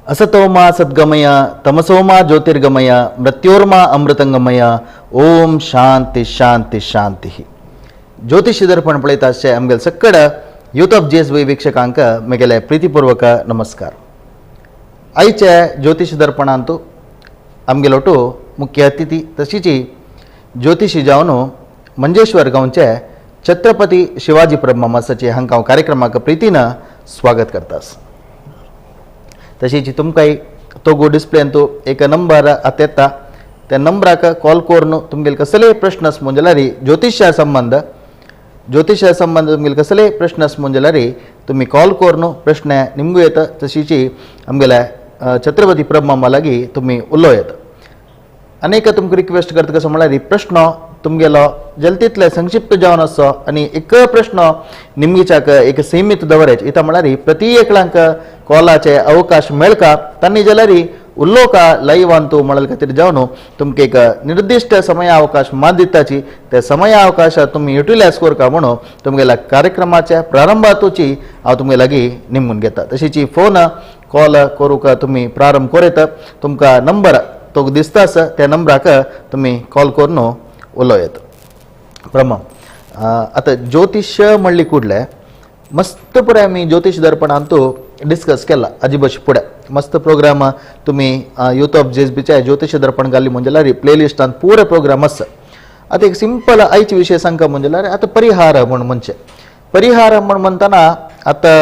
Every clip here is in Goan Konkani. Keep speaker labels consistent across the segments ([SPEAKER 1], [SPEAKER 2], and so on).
[SPEAKER 1] असतोमा सद्गमय तमसोमा ज्योतिर्गमय मृत्योर्मा अमृतंगमय. ओम शांती शांती शांती. ज्योतिष दर्पण पळयता आसचे आमगेले सक्कड यूथ ऑफ जेएस बी वीक्षकांक म्हगेले प्रितीपूर्वक नमस्कार. आयचे ज्योतिष दर्पणांतु आमगेलोटू मुख्य अतिथी तशीची ज्योतिषी जावन मंजेश्वर गांवचे छत्रपती शिवाजी प्रभू मासाचे हांकां हांव कार्यक्रमाक प्रितीन स्वागत करतास. तशीच तुमकांय तोगो डिस्प्लेन तू एक नंबर आतां येता त्या नंबराक कॉल करून तुमगेले कसलेय प्रश्न आस म्हूण जाल्यार ज्योतिशा संबंध तुमगेले कसलेय प्रश्न आस म्हूण जाल्यार तुमी कॉल करून प्रश्न निमगू येता. तशीच आमगेल्या छत्रपती प्रभू मामा लागीं तुमी उलोवं येता. अनेक तुमकां रिक्वेस्ट करता, कसो म्हळ्यार प्रश्न तुमगेलो जल तितले संक्षिप्त जावन आसचो आनी एक प्रश्न निमगीच्याक एक सीमित दवरायचे. इतां म्हळ्यार प्रति एकल्यांक कॉलाचे अवकाश मेळका तांणी जाल्यार उलोवका लायव्हान तूं म्हणले खातीर जावन तुमकां एक निर्दिश्ट समयावकाश मात दिताची, त्या समयावकाश तुमी युटिलायज करका म्हणून तुमगेल्या कार्यक्रमाच्या प्रारंभातूची हांव तुमगे लागीं निमगून घेता. तशीच फोन कॉल करूंक तुमी प्रारंभ करूं येता. तुमकां नंबर तो दिसता आसा, त्या नंबराक तुमी कॉल करून उलोवं येता. प्रमा, आतां ज्योतिश म्हणली कुडले मस्त पुराय आमी ज्योतिश दर्पणांतू डिस्कस केला. आजी बशी फुडें मस्त प्रोग्राम तुमी यूथ ऑफ जेएसबीच्या ज्योतिश दर्पण घाली म्हणजे जाल्यार प्लेलिस्टान पुरे प्रोग्राम आसा. आतां एक सिंपल आयचे विशय सांगता म्हणजे जाल्यार आतां परिहार म्हूण म्हणचे, परिहार म्हूण म्हणटना आतां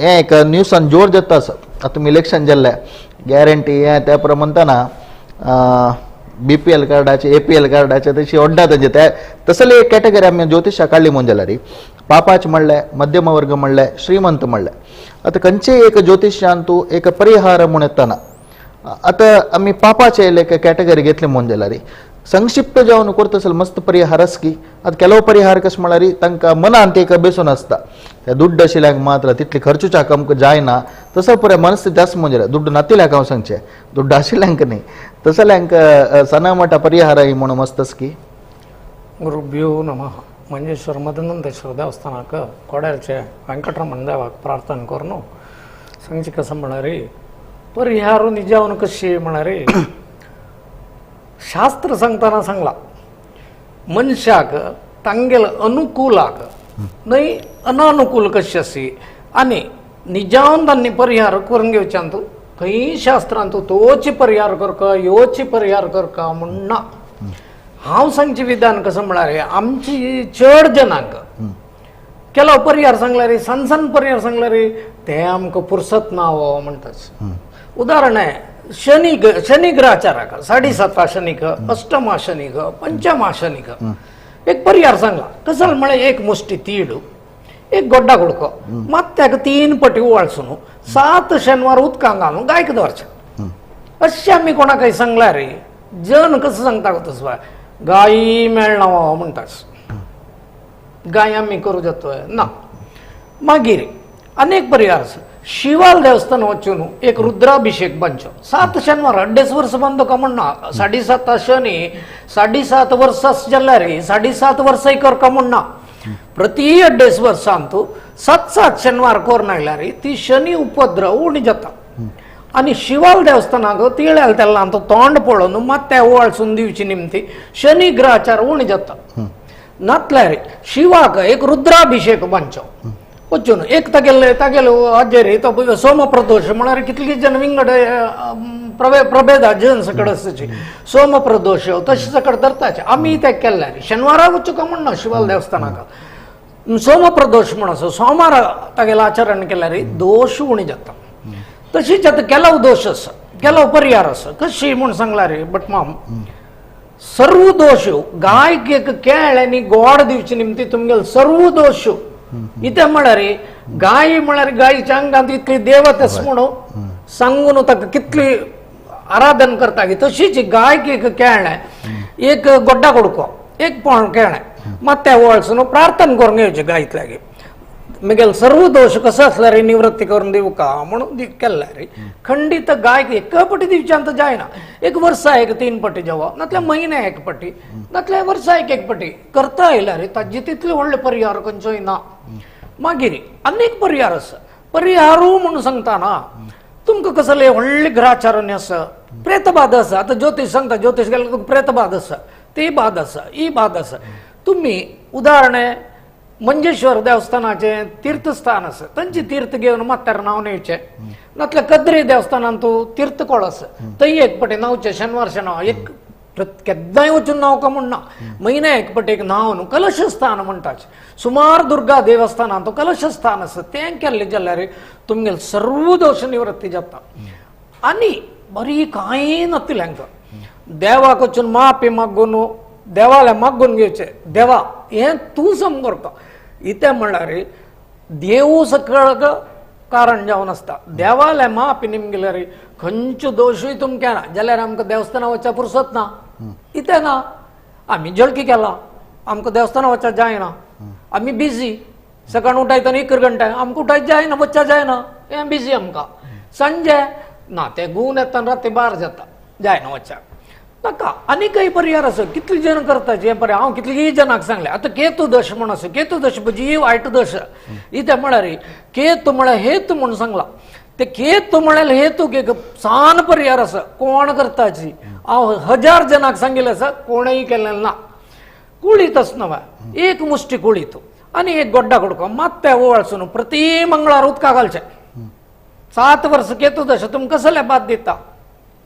[SPEAKER 1] हें एक न्यूसान जोर जाता आसा. आतां तुमी इलेक्शन जाल्लें, गॅरंटी हें त्या प्रमाण म्हणटना बीपीएल कार्डाचे, एपीएल कार्डाचे तशी ओड्डा तेजे ते तसली एक कॅटेगरी आमी ज्योतिशा काडली म्हूण जाल्यार पापाच म्हणलें, मध्यम वर्ग म्हणलें, श्रीमंत म्हणलें. आतां खंयचेय एक ज्योतिशान तूं एक परिहार म्हूण येतना आतां आमी पापाचे एक कॅटेगरी घेतली म्हूण जाल्यार संक्षिप्त जावन करता जाल्यार मस्त परिहार आसा की आतां ಕೆಲವು परिहार कशें म्हळ्यार तांकां मनांत एक बेसून आसता, त्या दुड्ड आशिल्ल्यांक मात्र तितली खर्चुच्याक आमकां जायना, तसो पुराय मनस्थिती आसा म्हूण जाल्यार दुड्ड नातिल्ल्याक हांव सांगचें, दुड्ड आशिल्ल्यांक न्ही, तसल्यांक सना मोठा परिहार म्हूण मस्त आसा की.
[SPEAKER 2] गुरुभ्यो नमः. ಮಂಜೇಶ್ವರ ಮದನಂದೇಶ್ವರ ದೇವಸ್ಥಾನಕ್ಕೆ ಕೊಡಲ್ಚೆ ವೆಂಕಟರಮಣ ದೇವಾक ಪ್ರಾರ್ಥನೆ ಕೊರ್ನು ಸಂಚಿಕ कसं म्हळ्यार परिहार निजावन कशी म्हळ्यार शास्त्र सांगतना सांगला मनशाक तांगेल अनुकूलाक न्हय अनानुकूल कशी आसी आनी निजावन तांणी परिहार करून घेवच्यान खंय शास्त्रांत तोच परिहार करका योच परिहार करका म्हूण ना. हांव सांगचें विधान कसं म्हळ्यार आमची चड जनांक केलो परिहार सांगल्यार सान सान परिहार सांगल्यार ते आमकां पुरसत ना हो म्हणटाच. उदाहरण आहे शनी शनी ग्रहाचाराक साडेसाता शनीक, अष्टमा शनीक, पंचमा शनीक एक परिहार सांगला. कसं म्हळ्यार एक मुष्टी तीड, एक गोड्डा कुडको मात्याक तीन पटी उवाळसून 7 शेनवार उदकांत घालून गायक दवरचें. अशें आमी कोणाकय सांगल्यार जन कसं सांगता तसं गायी मेळना हो म्हणटाच. गाय आमी करूं जातोय ना. मागीर अनेक परिहार आसा. शिवाल देवस्थान वचून एक रुद्राभिषेक बांदचो 7 शेनवार अड्डेच वर्स बांदो का म्हणना. 7.5 शनी 7.5 वर्स जाल्यार 7.5 वर्साय करका म्हणना. प्रति अड्डेस वर्सांत 7-7 शेनवार करून आयल्यार ती शनी उपद्रव उणी जाता. आनी शिवाल देवस्थानाक तिळ्याल तेल्ला तोंड पळोवन मात्या ओवाळसून दिवची निमती शनी ग्रहाचार उणी जाता. नातल्यार शिवाक एक रुद्राभिषेक बांदचो वचून एक तागेले तागेले हाजेर तो सोमप्रदोष म्हळ्यार कितली जन विंगड प्रभेदा जन सकड आसची सोमप्रदोष तशें सकड धरताचे आमी ते केल्ले. शेनवारा वचूं का म्हणना शिवाल देवस्थानाक सोमप्रदोष म्हण आसा, सोमारा तागेलें आचरण केल्यार दोश उणी जाता. तशीच आतां केलाव दोश आसा, केलाव परिहार आसा. कशी म्हूण सांगला रे बट माम सर्व दोश गायक एक केळ आनी गोड दिवचे निमती तुमगेले सर्व दोश इतें म्हळ्यार गाय म्हळ्यार गायच्या आंगांत इतली देवत आसा म्हणून सांगून ताका कितली आराधन करता की तशीच गायक एक केळें, एक गोड्डा कुडको, एक पोण केळें मात्या वळसून प्रार्थना करून घेवचें गायतल्यागी मिगेल सर्व दोश कसो आसल्यार निवृत्ती करून दिवका म्हणून केल्ल्यार खंडीत गायक एक पटी दिवच्यान तर जायना. एक वर्सा एक 3 पटी जेवप, नातल्यार म्हयन्या एक पटी, नातल्यार वर्सा एक एक पटी करता आयल्यार ताजे तितले व्हडले परिहार खंयचोय ना. मागीर आनीक परिहार आसा. परिहारू म्हणून सांगता ना तुमकां कसले व्हडले ग्रहाचारण्य आसा, प्रेतबाद आसा. आतां ज्योतिश सांगता, ज्योतिश गेल्यार तुका प्रेतबाद आसा, ती बाद आसा, ही बाद आसा. तुमी उदाहरण मंजेश्वर देवस्थानाचें तीर्थस्थान आसा, तांचे तीर्थ घेवन मात्यार न्हांवन येवचें. नातल्यार कद्री देवस्थानान तूं तीर्थकोळ आसा, थंय एक पटे न्हांवचें, शेनवार शेनवार एक केन्नाय वचून न्हांवका म्हूण ना, म्हयन्या एक पटे एक न्हांवन कलशस्थान म्हणटाचे. सुमार दुर्गा देवस्थानान तो कलशस्थान आसा, तें केल्लें जाल्यार तुमगेले सर्व दोश निवृत्ती जाता. आनी बरी कांय नातिल्लें हांकां देवाक वचून माफी मागून देवाले मागून घेवचें, देवा हें तूं सम करता. इतें म्हणल्यार देवू सकळ कारण जावन आसता. देवाले माफी निमगेल्यार खंयचो दोशूय तुमकां ना जाल्यार आमकां देवस्थाना वचपाक पुरसत ना, इतें ना, आमी जळकी केला, आमकां देवस्थाना वचपाक जायना, आमी बिजी, सकाळ उठायतना 1 घंटा आमकां उठायत जायना, वचपाक जायना, हें बिजी आमकां. सांजे ना ते गुवन येतना राती 12 जाता, जायना वचपाक नाका. आनी काही पर्याय आसा, कितले जण करता जे पर्याय हांव कितले जणांक सांगले. आतां केतू दश म्हूण आसा, केतू दश म्हणजे वायट दश. इतें म्हळ्यार केतू म्हळ्यार हेतू म्हूण सांगला, ते केतू म्हळ्यार हेतू एक सान पर्याय आसा, कोण करताची हांव 1000 जणांक सांगिल्लें आसा, कोणूय केल्लें ना. कुळीत आसना एक मुष्टी कुळीत आनी एक गोड्डा कुडको मात्या ओवाळसून प्रति मंगळार उदका घालचें. 7 वर्स केतू दश तुमकां कसले बाद दिता,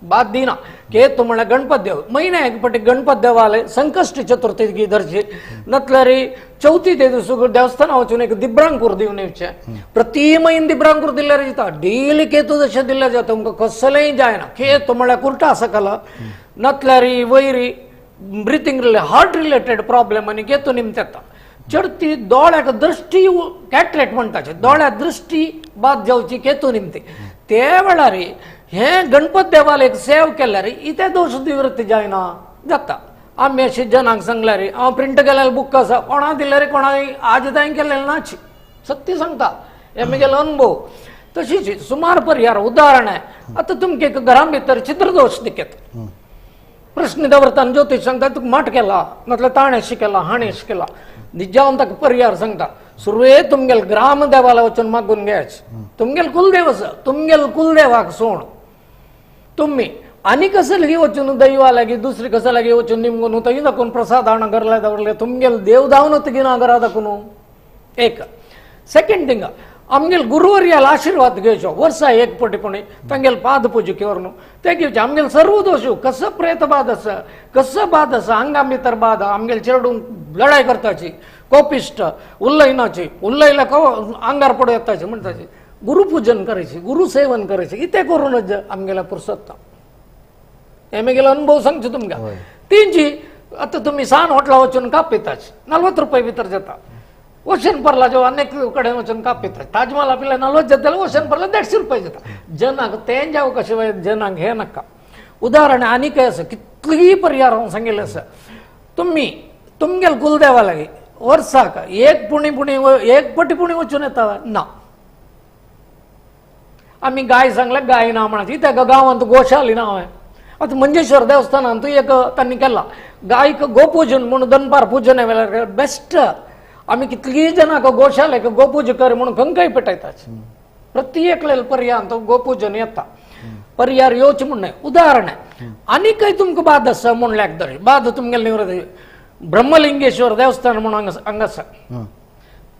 [SPEAKER 2] बाद दिना. केतू म्हळ्यार गणपत देव, म्हयन्या एक पटी गणपत देवाले संकश्टी चतुर्थी धरची, नातल्यार चवथी ते दिवस देवस्थाना वचून एक दिब्रांकूर दिवन येवचें. प्रति म्हयन दिब्रांकूर दिल्यार जाता, डेली केतू दशा दिल्यार जाता, तुमकां कसलेंय जायना. केतू म्हळ्यार कुर्टा सकला, नातल्यार वयरी ब्रिथींग हार्ट रिलेटेड प्रॉब्लेम आनी केतू निमत येता. चडती दोळ्याक दृष्टी कॅटरेक्ट म्हणटाचे, दोळ्या दृष्टी बाद जावची केतू निमती. ते वेळार हे गणपत देवाले एक सेव केल्यार इते दोश निवृत्ती जायना जाता. आमी अशें जनांक सांगल्यार हांव प्रिंट केल्यार बूक आसा, कोणा दिल्यार कोणाक आज तांय केल्लें नाची, सत्य सांगता, हे म्हगेलो अनुभव. तशीच सुमार पर्यार उदाहरण आतां तुमकां एक घरा भितर चित्रदोश दिकेत प्रश्न दवरताना ज्योतिश सांगता तुका माट केला, नातल्यार ताणें अशें केला, हाणें अशें केला. निजावन ताका पर्यार सांगता, सुरवे तुमगेले ग्राम देवाला वचून मागून घेयाचे, तुमगेले कुलदेव आसा, तुमगेले कुलदेवाक सोण तुमी आनी कसं लागीं वचून दैवा लागीं दुसरी कसं लागीं वचून निमगून थंय दाखोवन प्रसाद हाणा घरला दवरले तुमगेले देव धांवन तिगिना घरा दाखोवन. एक सेकंड थिंग, आमगेले गुरुवर्याला आशीर्वाद घेवचो, वर्सा एक पटी पुणी तांगेले पाद पुजा करून ते घेवचे. आमगेले सर्व दोश कसो प्रेत बाद आसा, कसो बाद आसा, आंगा भितर बाद, आमगेले चेडून लढाय करताची, कोपिश्ट उल्लयनाची, उल्लयल्या को आंगार पडू येताची म्हणटाची. गुरुपूजन करायची, गुरुसेवन करायचे, इतें करूनच आमगेल्या पुरसत्ता. हे म्हगेलो अनुभव सांगचो तुमकां. तेंची आतां तुमी सान हॉटेला वचून कापिताच 40 रुपये भितर जाता. ओशन परला जो अनेक कडेन वचून कापिता, ताजमहाल आपल्याला 40 जाता, ओशन परला 150 रुपये जाता. जनाक तें जावं कशें जनाक हें नाका. उदाहरण आनी काय आसा, कितलीय पर्याय हांव सांगिल्लें आसा. तुमी तुमगेले कुलदेवा लागीं वर्साक एक पुणी पुणी एक पटी पुणी वचून येता ना. आमी गाय सांगले गाय ना म्हणाची, त्या गांवांत गोशाली ना हांवें. आतां मंजेश्वर देवस्थानांत एक तांणी केला गायक गोपूजन म्हणून, दनपार पूजन वेळार बेस्ट. आमी कितलीय जाणां गोशालेक गोपूजा कर म्हणून खंय पेटयतात, प्रति एकले पर्यान तो गोपूजन येता, पर्यार येवचें म्हूण न्हय. उदाहरण आनी खंय तुमकां बाद आसा म्हणल्यार दर बाद तुमगेले निवृत्त ब्रह्मलिंगेश्वर देवस्थान म्हणून हांगा आसा,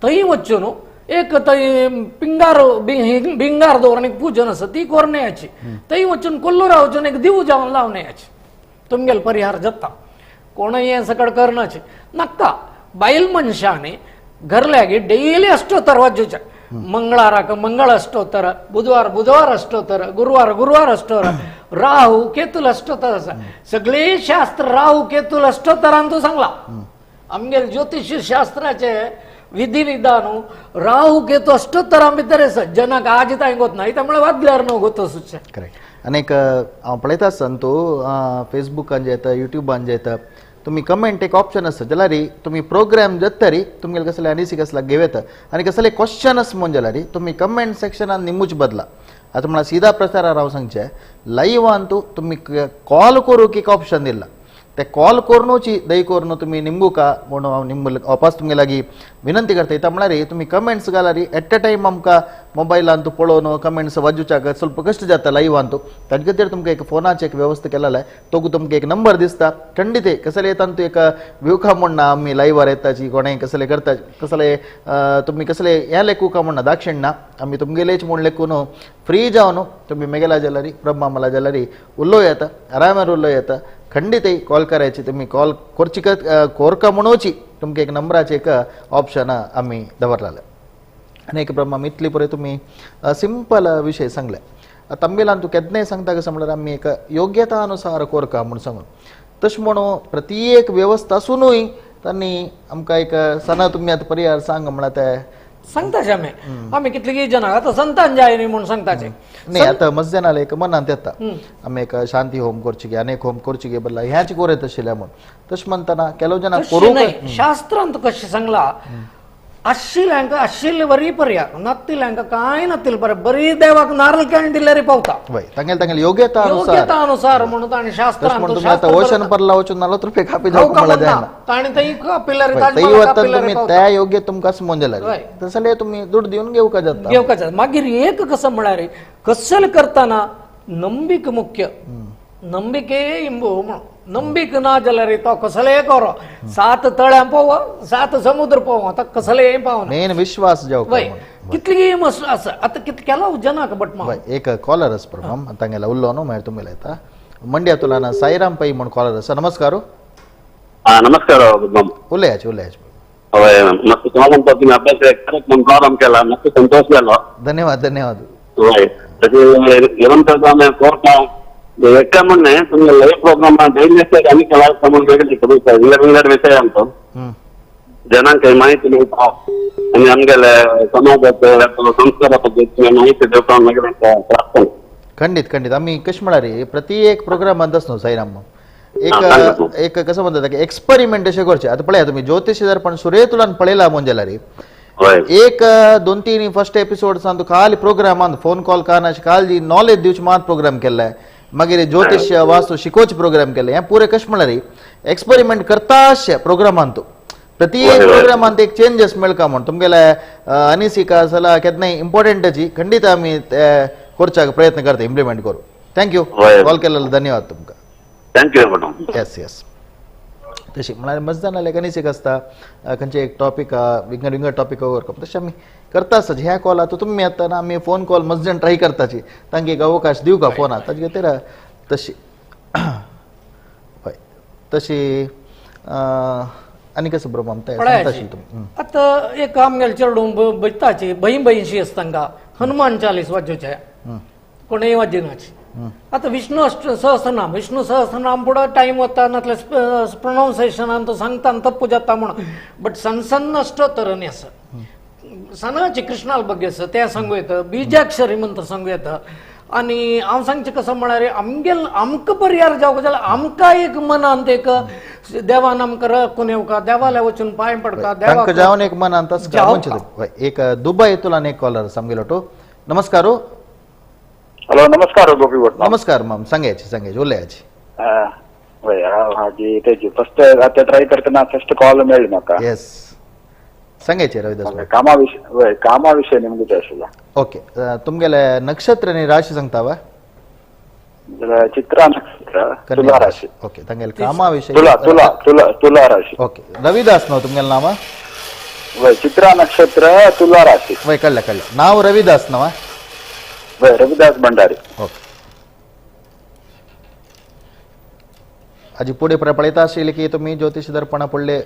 [SPEAKER 2] थंय वचून एक थंय पिंगार बिंगार दवरून एक पूजन आसा ती करून याची, थंय वचून कोल्लुरा वचून एक दिव जावन लावन याची, तुमगेले परिहार जाता. कोणूय हें सकळ करनाचे नाका. बायल मनशांनी घरल्यागी डेली अष्टोत्तर वाजोवचें, मंगळाराक मंगळ अष्टोत्तर, बुधवार बुधवार अष्टोत्तर, गुरुवार गुरुवार अष्टोत्तर, राहू केतूल अष्टोत्तर आसा. सगळे शास्त्र राहू केतूल अष्टोत्तरान तूं सांगला. आमगेले ज्योतिष शास्त्राचे विधी विधान राहू केतू अष्टोत्तरां भितर आसा. जनाक आज तांय गोत ना, त्यामुळे वादल्यार न्हू गोत सुचें.
[SPEAKER 1] करेक्ट. आनी एक हांव पळयता आसतना तूं फेसबुकान जे येता, युट्यूबान जे येता, तुमी कमेंट एक ऑप्शन आसता जाल्यार तुमी प्रोग्राम जातरी तुमगेले कसले आनी कसला घेव येता आनी कसले क्वेश्चन आसा म्हूण जाल्यार तुमी कमेंट सेक्शनान निमूच बदला. आतां म्हणल्यार सीधा प्रसारार हांव सांगचें, लायव्हान तूं तुमी कॉल करूंक एक ऑप्शन दिला. ते कॉल करूनची दय करून तुमी निमगुका म्हणून हांव निम वापस तुमगे लागीं विनंती करता. इता म्हळ्यार तुमी कमेंट्स घालारी एट अ टायम आमकां मोबायलान तूं पळोवन कमेंट्स वाजूच्याक ಸ್ವಲ್ಪ कश्ट जाता लायव्हान तूं ताजे खातीर तुमकां एक फोनाचे एक व्यवस्था केलेला तो तुमकां एक नंबर दिसता खंडीत कसले तांतू एक विवका म्हणना आमी लायव्हार येताची कोणें कसले करता कसले तुमी कसले हें लेखुका म्हणना दाक्षिण ना आमी तुमगेलेच म्हूण लेखून फ्री जावन तुमी मेगेला जाल्यार ब्रह्मामला जाल्यार उल्लो येता आरामार उल्लो येता खंडीत कॉल करायची तुमी कॉल कोरची कोरका म्हणोची तुमकां एक नंबराचे एक ऑप्शन आमी दवरलेलें. आनी एक ब्रह्मा इतली पळय तुमी सिंपल विशय सांगले. आतां आमगेल्यान तूं केन्नाय सांगता कशें म्हणल्यार आमी एक योग्यता अनुसार कोरका म्हूण सांगून तशें म्हणून प्रत्येक वेवस्था आसुनूय तांणी आमकां एक सना तुमी आतां परिहार सांग म्हळ्यार ते
[SPEAKER 2] सांगताचे आमी आमी कितली जनां आतां संतान जाय न्ही म्हूण सांगताचे
[SPEAKER 1] न्ही. आतां मस्जनाले एक मनांत येता आमी एक शांती होम करची गे अनेक होम करची गे बदला ह्याच कोर येत आशिल्लें म्हूण तशें म्हणटना ಕೆಲವು ಜನ
[SPEAKER 2] करूंक शास्त्रांत कशें सांगला आशिल्ल्यांक आशिल्ले बरी पर्याय नातिल्यांक कांय नातिल्ले बरें बरी देवाक नारळ केळी दिल्यार पावता
[SPEAKER 1] तांगेले तांगेले योग्यता
[SPEAKER 2] योग्यता अनुसार म्हणून ताणें शास्त्रांत
[SPEAKER 1] ओशन परला वचून 40 रुपये कापी जावंक म्हणल्यार जायना
[SPEAKER 2] ताणें थंय कापिल्यार
[SPEAKER 1] तुमी त्या योग्य तुमकां समजून जाल्यार तसले तुमी दुड दिवन घेवका जाता
[SPEAKER 2] घेवका जाता. मागीर एक कसं म्हळ्यार कसले करतना नंबिक मुख्य ನಂಬಿಕೆ ಇಂಬು ನಂಬಿಕೆ ना जाल्यार तो कसले करो सात तळ्यां पोवो सात समुद्र पोवो आतां कसले पावना
[SPEAKER 1] मेन विश्वास जावं
[SPEAKER 2] वय कितली मस्त आसा आतां कित केला जनाक बट
[SPEAKER 1] एक कॉलर आसा प्रभम तांगेला उल्लो न्हू मागीर तुमी लायता मंड्या तुला साईराम पै म्हूण कॉलर आसा. नमस्कार.
[SPEAKER 3] नमस्कार.
[SPEAKER 1] उलयाचे उलयाचे.
[SPEAKER 3] हय मस्त तुम्हाला तुम्ही अभ्यास प्रोग्राम केला मस्त संतोष जालो.
[SPEAKER 1] धन्यवाद धन्यवाद.
[SPEAKER 3] हय तशें निरंतर आमी कोरता एका म्हणणे तुमगे लाईव्ह प्रोग्राम डैली आमी केला विंगड विंगड विषय आमचो जनांक माहिती मेळटा आनी आमगेले समाजाचे संस्कारा पद्दती माहिती दिवपाक मागीर प्राप्त.
[SPEAKER 1] खंडीत खंडीत आमी कशें म्हळ्यार प्रति एक प्रोग्रामांत न्हू साईराम एक एक कसं म्हणतात की एक्सपेरिमेंट अशें करचें. आतां पळया तुमी ज्योतिष दर्पण सुरेतुलान पळयला म्हूण जाल्यार एक दोन तीन फर्स्ट एपिसोड तूं खाली प्रोग्रामान फोन कॉल कान खाली नॉलेज दिवचे मात प्रोग्राम केल्ले मागीर ज्योतिष वास्तू शिकोवचे प्रोग्राम केले हें पुरें कशें म्हळ्यार एक्सपेरिमेंट करता प्रोग्रामान तूं प्रति एक प्रोग्रामान एक चेंजेस मेळका म्हूण तुमगेले अनिसिका सला केन्नाय इम्पॉर्टंटाची खंडीत आमी करच्याक प्रयत्न करता इम्प्लिमेंट करूं. Thank you call केलेलो धन्यवाद तुमकां.
[SPEAKER 3] Thank you madam.
[SPEAKER 1] Yes yes. तशी म्हळ्यार मस्त जाणां अनिसीक आसता खंयचे एक टॉपीक विंगड विंगड टॉपीक कवर तशें आमी करता आसता. ह्या कॉल आतां तुमी येतना आमी फोन कॉल मस्त जाण ट्राय करताची तांकां एक अवकाश दिवका का फोनार ताजे खातीर तशी हय तशी आनी कसं बरोबर तुमी
[SPEAKER 2] आतां एक आमगेले चेडूं बयताची भंय भंयशी आसता तांकां हनुमान चालीस वाजोवचें कोणूय वाजिनाची. आतां विष्णु सहस्रनाम विष्णु सहस्रनाम पुढं टायम वता नातले प्रोनावन्सिएशनान तो सांगता तप्पू जाता म्हणून बट सन्न सन्न अष्टोत्तर न्ही आसा सनाची कृष्णाल ಬಗ್ಗೆ आसा तें सांगू येता बीजाक्षरी मंत्र सांगू येता. आनी हांव सांगचें कसं म्हळ्यार आमगेल आमकां परिहार जावंक जाल्यार आमकां एक मनांत एक देवान आमकां रखून येवका देवाल्या वचून पांय पडका देवाक
[SPEAKER 1] जावन एक मनांत एक दुबय तुला एक कॉलर आमगेलो तो. नमस्कार.
[SPEAKER 4] हॅलो नमस्कार गोपी भट.
[SPEAKER 1] नमस्कार माम सांगायची सांगायची उलयाची.
[SPEAKER 4] वय हाजी तेजी फर्स्ट आतां ट्राय करतना फर्स्ट कॉल मेळ्ळी म्हाका.
[SPEAKER 1] येस सांगायचे रविदास.
[SPEAKER 4] कामा विशय वय कामा विशय निमगे जाय आशिल्लो.
[SPEAKER 1] ओके तुमगेले नक्षत्र आनी राशी सांगता वा?
[SPEAKER 4] चित्रा नक्षत्र तुला राशी.
[SPEAKER 1] ओके तांगेले कामा विशय
[SPEAKER 4] तुला तुला तुला तुला राशी.
[SPEAKER 1] ओके रविदास न्हू तुमगेले नाव?
[SPEAKER 4] वय चित्रा नक्षत्र तुला राशी.
[SPEAKER 1] वय कळ्ळें कळ्ळें. नाव रविदास न्हू?
[SPEAKER 4] रविदास भंडारी.
[SPEAKER 1] ओके आजी पुढे पळयता आशिल्ले की तुमी ज्योतिष दर्पणा पडले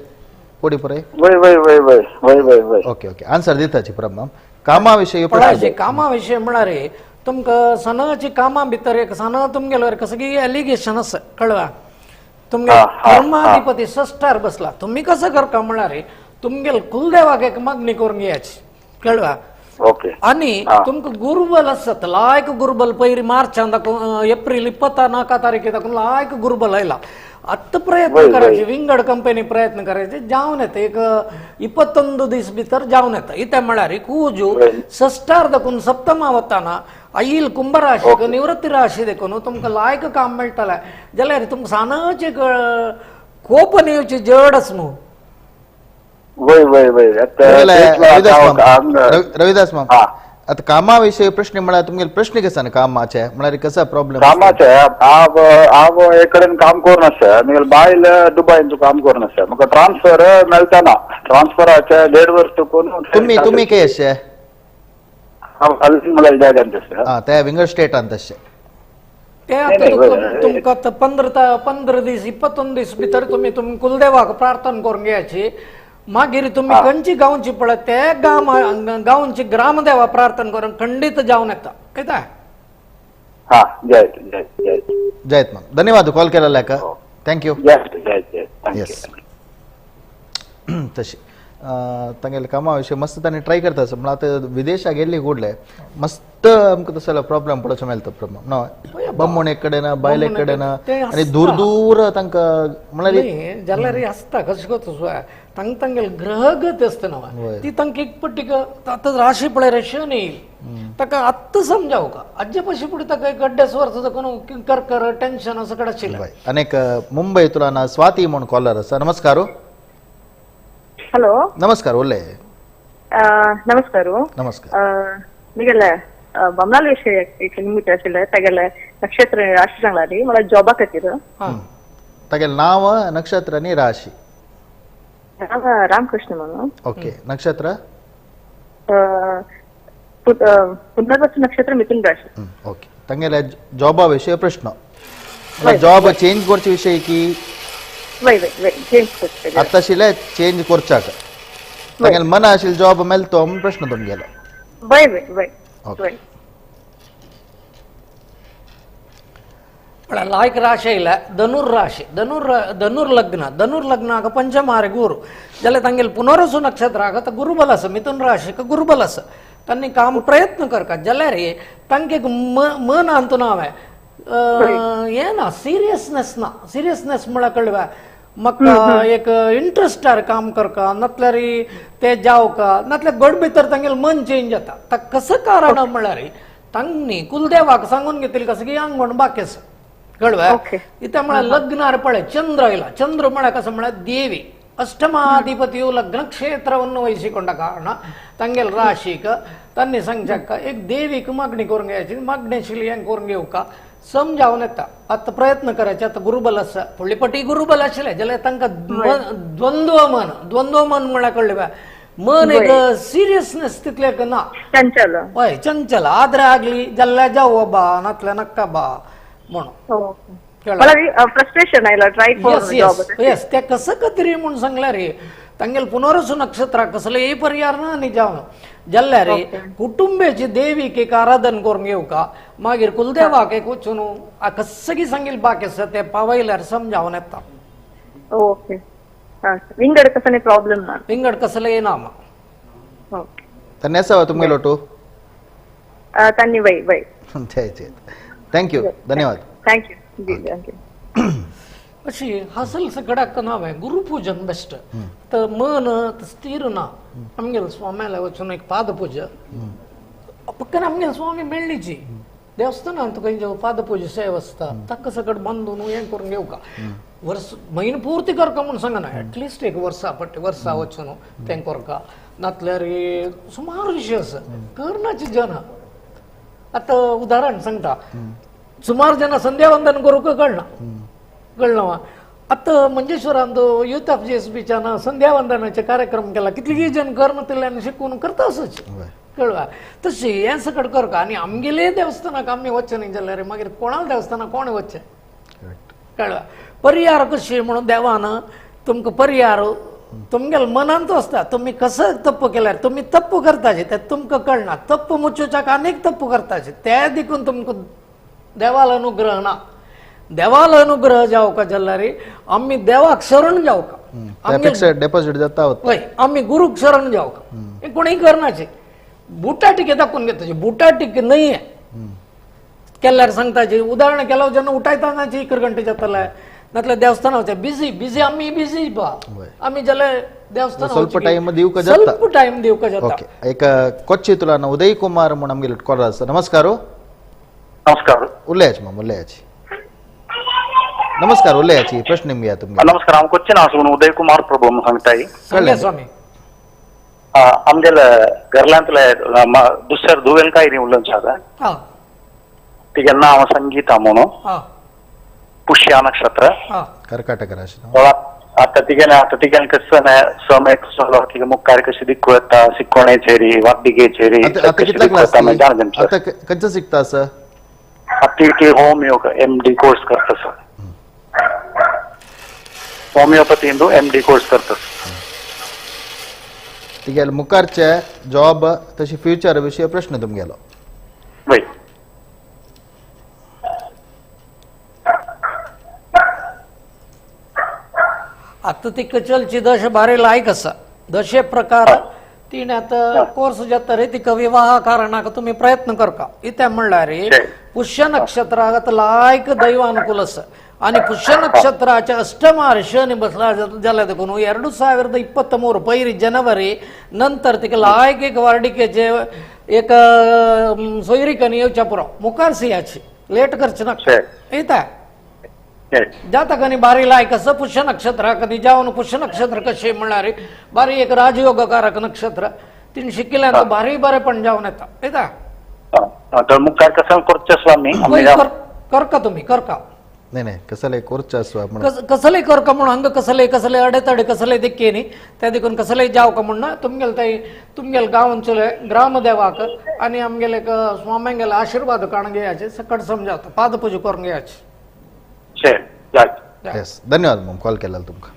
[SPEAKER 1] पुढे पळय.
[SPEAKER 4] वय वय वय वय वय वय वय.
[SPEAKER 1] ओके ओके आन्सर दिताची प्रभा कामा विशय
[SPEAKER 2] पळयाचे कामा विशय म्हळ्यार तुमकां सणाची कामां भितर एक सणा तुमगेलो कसं की एलिगेशन आसा कळवा तुमगे कर्माधिपती षष्ठार बसला तुमी कसं करता म्हळ्यार तुमगेल कुलदेवाक एक मागणी करून घेयाची कळवा. आणि तुमकां गुरुबल आसत लायक गुरुबल पयली मार्चान दाखोवन एप्रील 24 तारखे दाखोवन लायक गुरुबल आयला. आत्ता प्रयत्न करायचे विंगड कंपनी प्रयत्न करायचे जावन येता एक 21 दीस भितर जावन येता. इते म्हळ्यार कुजू षष्ठार देखून सप्तमा वताना आईल कुंभ राशी निवृत्ती राशी देखून तुमकां लायक काम मेळटलें जाल्यार तुमकां सानच एक कोपन येवची जड आस न्हू.
[SPEAKER 4] वय वय वय
[SPEAKER 1] रविदास माम आता कामाविषयी प्रश्न म्हळ्यार तुमगेले प्रश्न कसा कामाचे म्हळ्यार कसा प्रॉब्लेम
[SPEAKER 4] कामाचे? हांव हांव एक कडेन काम करून आसा, म्हगेले बायल दुबायन काम करून आसा, म्हाका ट्रान्सफर मेळटा ना. ट्रान्सफराचे 1.5 वर्स चुकून.
[SPEAKER 1] तुमी तुमी खंय अशे?
[SPEAKER 4] हांव अल्मलाल जाग्यान आसा.
[SPEAKER 1] ते विंगड स्टेटान तशें
[SPEAKER 2] ते आता तुमकां 15 दीस 21 दीस भितर तुमी तुमी कुलदेवाक प्रार्थना करून घेयाची. मागीर तुमी खंयची गांवची पळय ते गांवची ग्रामदेवा प्रार्थना करून खंडीत जावन येता. येता
[SPEAKER 1] जयत मॅम, धन्यवाद कॉल केलेला का. Thank you. Yes तशी तांगेले कामा विशय मस्त तांणी ट्राय करता आसा. म्हळ्यार आतां विदेशाक गेल्ली कुडले मस्त आमकां तसो प्रॉब्लेम पडोवचो मेळटा. प्रॉब्लेम ना बम्मण एक कडेन बायल एक कडेन आनी दूर दूर तांकां म्हळ्यार
[SPEAKER 2] जाल्यार आसता कशें करता तांकां तांगेले ग्रहगत आसता न्हू ती तांकां एक पट्टी आतां राशी पळय शनी येईल ताका आत्तां समजावका आज्जे पशी फुडें ताका एक अड्डेस वर्सां देखून करकर टेन्शन असं कडेन आशिल्लें.
[SPEAKER 1] अनेक मुंबय तुला स्वाती म्हूण कॉलर आसा. नमस्कार.
[SPEAKER 5] हॅलो.
[SPEAKER 1] नमस्कार. उल्ले
[SPEAKER 5] नमस्कार.
[SPEAKER 1] नमस्कार.
[SPEAKER 5] निगेले बमनाल विषय निमित्त आशिल्ले तागेले नक्षत्र राशी सांगला न्ही मला जॉबा खातीर.
[SPEAKER 1] तागेले नाव नक्षत्र आनी राशी?
[SPEAKER 5] नाव रामकृष्ण म्हणून.
[SPEAKER 1] ओके. नक्षत्र?
[SPEAKER 5] पुनर्वसु नक्षत्र मिथुन राशी.
[SPEAKER 1] ओके. तागेले जॉबा विषय प्रश्न, जॉब चेंज करचे विषय की?
[SPEAKER 5] वय वय वय चेंज करचे
[SPEAKER 1] आतां आशिल्ले चेंज करच्याक तांगेले मना आशिल्ले जॉब मेळतो म्हूण प्रश्न तुमगेलो.
[SPEAKER 5] वय वय वय.
[SPEAKER 1] ओके.
[SPEAKER 2] लायक राशी आयल्या धनुर राशी धनुर्लग्न धनुर्लग्नाक पंचमारे गुरु जाल्यार तांगेले पुनर्वसु नक्षत्राक आतां गुरुबल आसा मिथुन राशीक गुरुबल आसा. तांणी काम प्रयत्न करता जाल्यार तांकां एक मनांत नांव हें ना सिरियसनेस ना. सिरियसनेस म्हळ्यार कळ्ळें म्हाका एक इंट्रस्टार काम करका नातल्यार ते जावका नातल्यार गड भितर तांगेलें मन चेंज जाता. ताका कसं कारण म्हळ्यार तांणी कुलदेवाक सांगून घेतली कसं की हांग म्हण बाकी आसा कळ्ळें. इत्या म्हळ्यार लग्नार पळय चंद्र आयला. चंद्र म्हळ्यार कसं म्हळ्यार देवी ಅಷ್ಟಮಾಧಿಪತಿಯು ಲಗ್ನ ಕ್ಷೇತ್ರವನ್ನು ವಹಿಸಿಕೊಂಡ ಕಾರಣ ತಂಗೆಲ್ ರಾಶಿಕ ತನ್ನಿ ಸಂಜಕ್ಕ एक देवीक मागणी करून घ्यायची मागणी आशिल्ली हें करून घेवका समजावन येता. आतां प्रयत्न करायचे. आतां गुरुबल आसा फुडली पटी गुरुबल आशिल्लें जाल्यार तांकां द्वंद्व मन द्वंद्व मन म्हळ्यार कळ्ळें मन एक सिरियसनेस तितलें ना.
[SPEAKER 5] चंचल.
[SPEAKER 2] हय चंचल आदरे ಆಗಲಿ जाल्यार जावं बा नातल्या नाका बा म्हणून.
[SPEAKER 5] फ्रस्ट्रेशन आयला ट्राय फॉर जॉब.
[SPEAKER 2] येस ते कसं कतरी म्हूण सांगल्यार तांगेले पुनर्वसु नक्षत्र कसलेय परिहार ना आनी जावन जाल्यार कुटुंबेची देवीक एक आराधन करून घेवका मागीर कुलदेवाक एक वचून कसकी सांगील बाकी आसा ते पावयल्यार समजावन येता.
[SPEAKER 5] ओके. विंगड कसले प्रॉब्लेम ना?
[SPEAKER 2] विंगड कसलेय ना.
[SPEAKER 1] तन्नी आसा तुमगेलो टू?
[SPEAKER 5] तन्नी वय वय.
[SPEAKER 1] Thank you. धन्यवाद.
[SPEAKER 5] Thank you. जी thank you.
[SPEAKER 2] अशी हासल सगळ्याक नाव आहे गुरुपूजन बेस्ट. तर मन स्थिर ना आमगेले स्वाम्याला वचून एक पादपूजा पक्कन आमगेले स्वामी मेळ्ळीची देवस्थानांत खंय पादपूजा सेवा आसता ताका सगळें बांदून हें करून घेवका वर्स म्हयनो पूर्ती करका म्हूण सांगना एटलिस्ट एक वर्सा पट्टी वर्सा वचून तें करका नातल्यार सुमार विशय आसा करनाची जन. आतां उदाहरण सांगता सुमार जन संध्यावंदन करूंक कळना कळना. आतां मंजेश्वरांत युथ ऑफ जेएस बीच्यान संध्यावंदनाचे कार्यक्रम केला कितले जण करनातिल्ल्यान शिकून करता असोच कळवा. तशी हें सगळें करका आनी आमगेले देवस्थानाक आमी वचचें न्ही जाल्यार मागीर कोणाले देवस्थानाक कोण वचचें कळवा. परिहार कशी म्हणून देवान तुमकां परिहार तुमगेले मनांत आसता. तुमी कसं तप्प केल्यार तुमी तप्प करताचे ते तुमकां कळना. तप्प मुचोच्याक आनीक तप्प करताचे ते देखून तुमकां देवाल अनुग्रह ना. देवाल अनुग्रह जावका जाल्यार आमी देवाक शरण जावका
[SPEAKER 1] डेपॉझिट जाता
[SPEAKER 2] हय आमी गुरूक शरण जावका. हें कोणूय करनाचे बुटा टिके दाखोवन घेताचे बुटा टिके न्हय केल्यार सांगताचे उदाहरण केल्यार जेन्ना उठायतानाचे इकर घंटे जातले नातल्यार देवस्थाना वचचे बिजी बिजी आमी बिजी बा आमी जाल्यार देवस्थान
[SPEAKER 1] ಸ್ವಲ್ಪ ಟೈಮ್ दिवಕ जाता
[SPEAKER 2] ಸ್ವಲ್ಪ ಟೈಮ್ दिवಕ जाता.
[SPEAKER 1] ओके एक कोच्ची तुला उदय कुमार म्हूण आमगेलो कॉलर आसा. नमस्कार.
[SPEAKER 4] नमस्कार.
[SPEAKER 1] उलयाची माम उलयाची. नमस्कार उलयाची प्रश्न निमगे तुमगे.
[SPEAKER 4] नमस्कार हांव कोच्चीन आसा म्हणून उदय कुमार प्रभू म्हणून सांगताय.
[SPEAKER 2] सांगा स्वामी.
[SPEAKER 4] आमगेले घरल्यांतले दुसऱ्या धुवेन काय न्ही उलोवन सांगा तिगे नांव संगीता म्हणून, पुष्या नक्षत्र,
[SPEAKER 1] कर्काटक राशी.
[SPEAKER 4] आता तिगेले आता तिगेले कसं समय कसो तिगे मुखार कशी दिक्कू येता शिकोणेचेरी वाद्दिकेचेरी
[SPEAKER 1] आता कितल्या क्लास आता खंयचो शिकता आसा?
[SPEAKER 4] आता ती होमियो एमडी कोर्स करता sir. Homeopathy Indu MD course करता.
[SPEAKER 1] तिगेले मुखारचे जॉब तशी फ्युचर विषय प्रश्न तुमगेलो.
[SPEAKER 4] वय
[SPEAKER 2] आता ती कचलची दश भारी लायक आसा दशे प्रकार तिणे आता कोर्स जाता रे तिका विवाह कारणाक तुम्ही प्रयत्न करका. इते म्हणल्यार पुष्य नक्षत्राक लायक दैवानुकूल आसा आणि पुष्य नक्षत्राच्या अष्टमार शनी बसला जाल्यार देखून 2023 पयली जनवरी नंतर तिका लायक एक वार्डिकेचे एक सोयरिकांनी येवच्या पुरो मुखार सियाची लेट करचे नाका. येता जातकांनी बारी लायक आसा पुष्य नक्षत्राक निजावन पुष्य नक्षत्र कशें म्हणल्यार बारी एक राजयोगकारक नक्षत्र तिणे शिकिल्ल्यान बारी बरेपण जावन येता. येता
[SPEAKER 4] मुखार कसं करचें स्वामी
[SPEAKER 2] करका तुम्ही करका.
[SPEAKER 1] नाही नाही कसले कोर्च आसवा
[SPEAKER 2] कसले करका म्हणून हांगा कसले कसले अडेतडे कसले दिक्के न्ही त्या देखून कसले जावका का म्हणून तुमगेले थंय तुमगेले गांवांचले ग्रामदेवाक आनी आमगेले स्वाम्यांगेले आशिर्वाद काडून घेयाचे सकट समजावता पादपूजा करून घेयाचे.
[SPEAKER 1] येस धन्यवाद मग कॉल केला तुमका.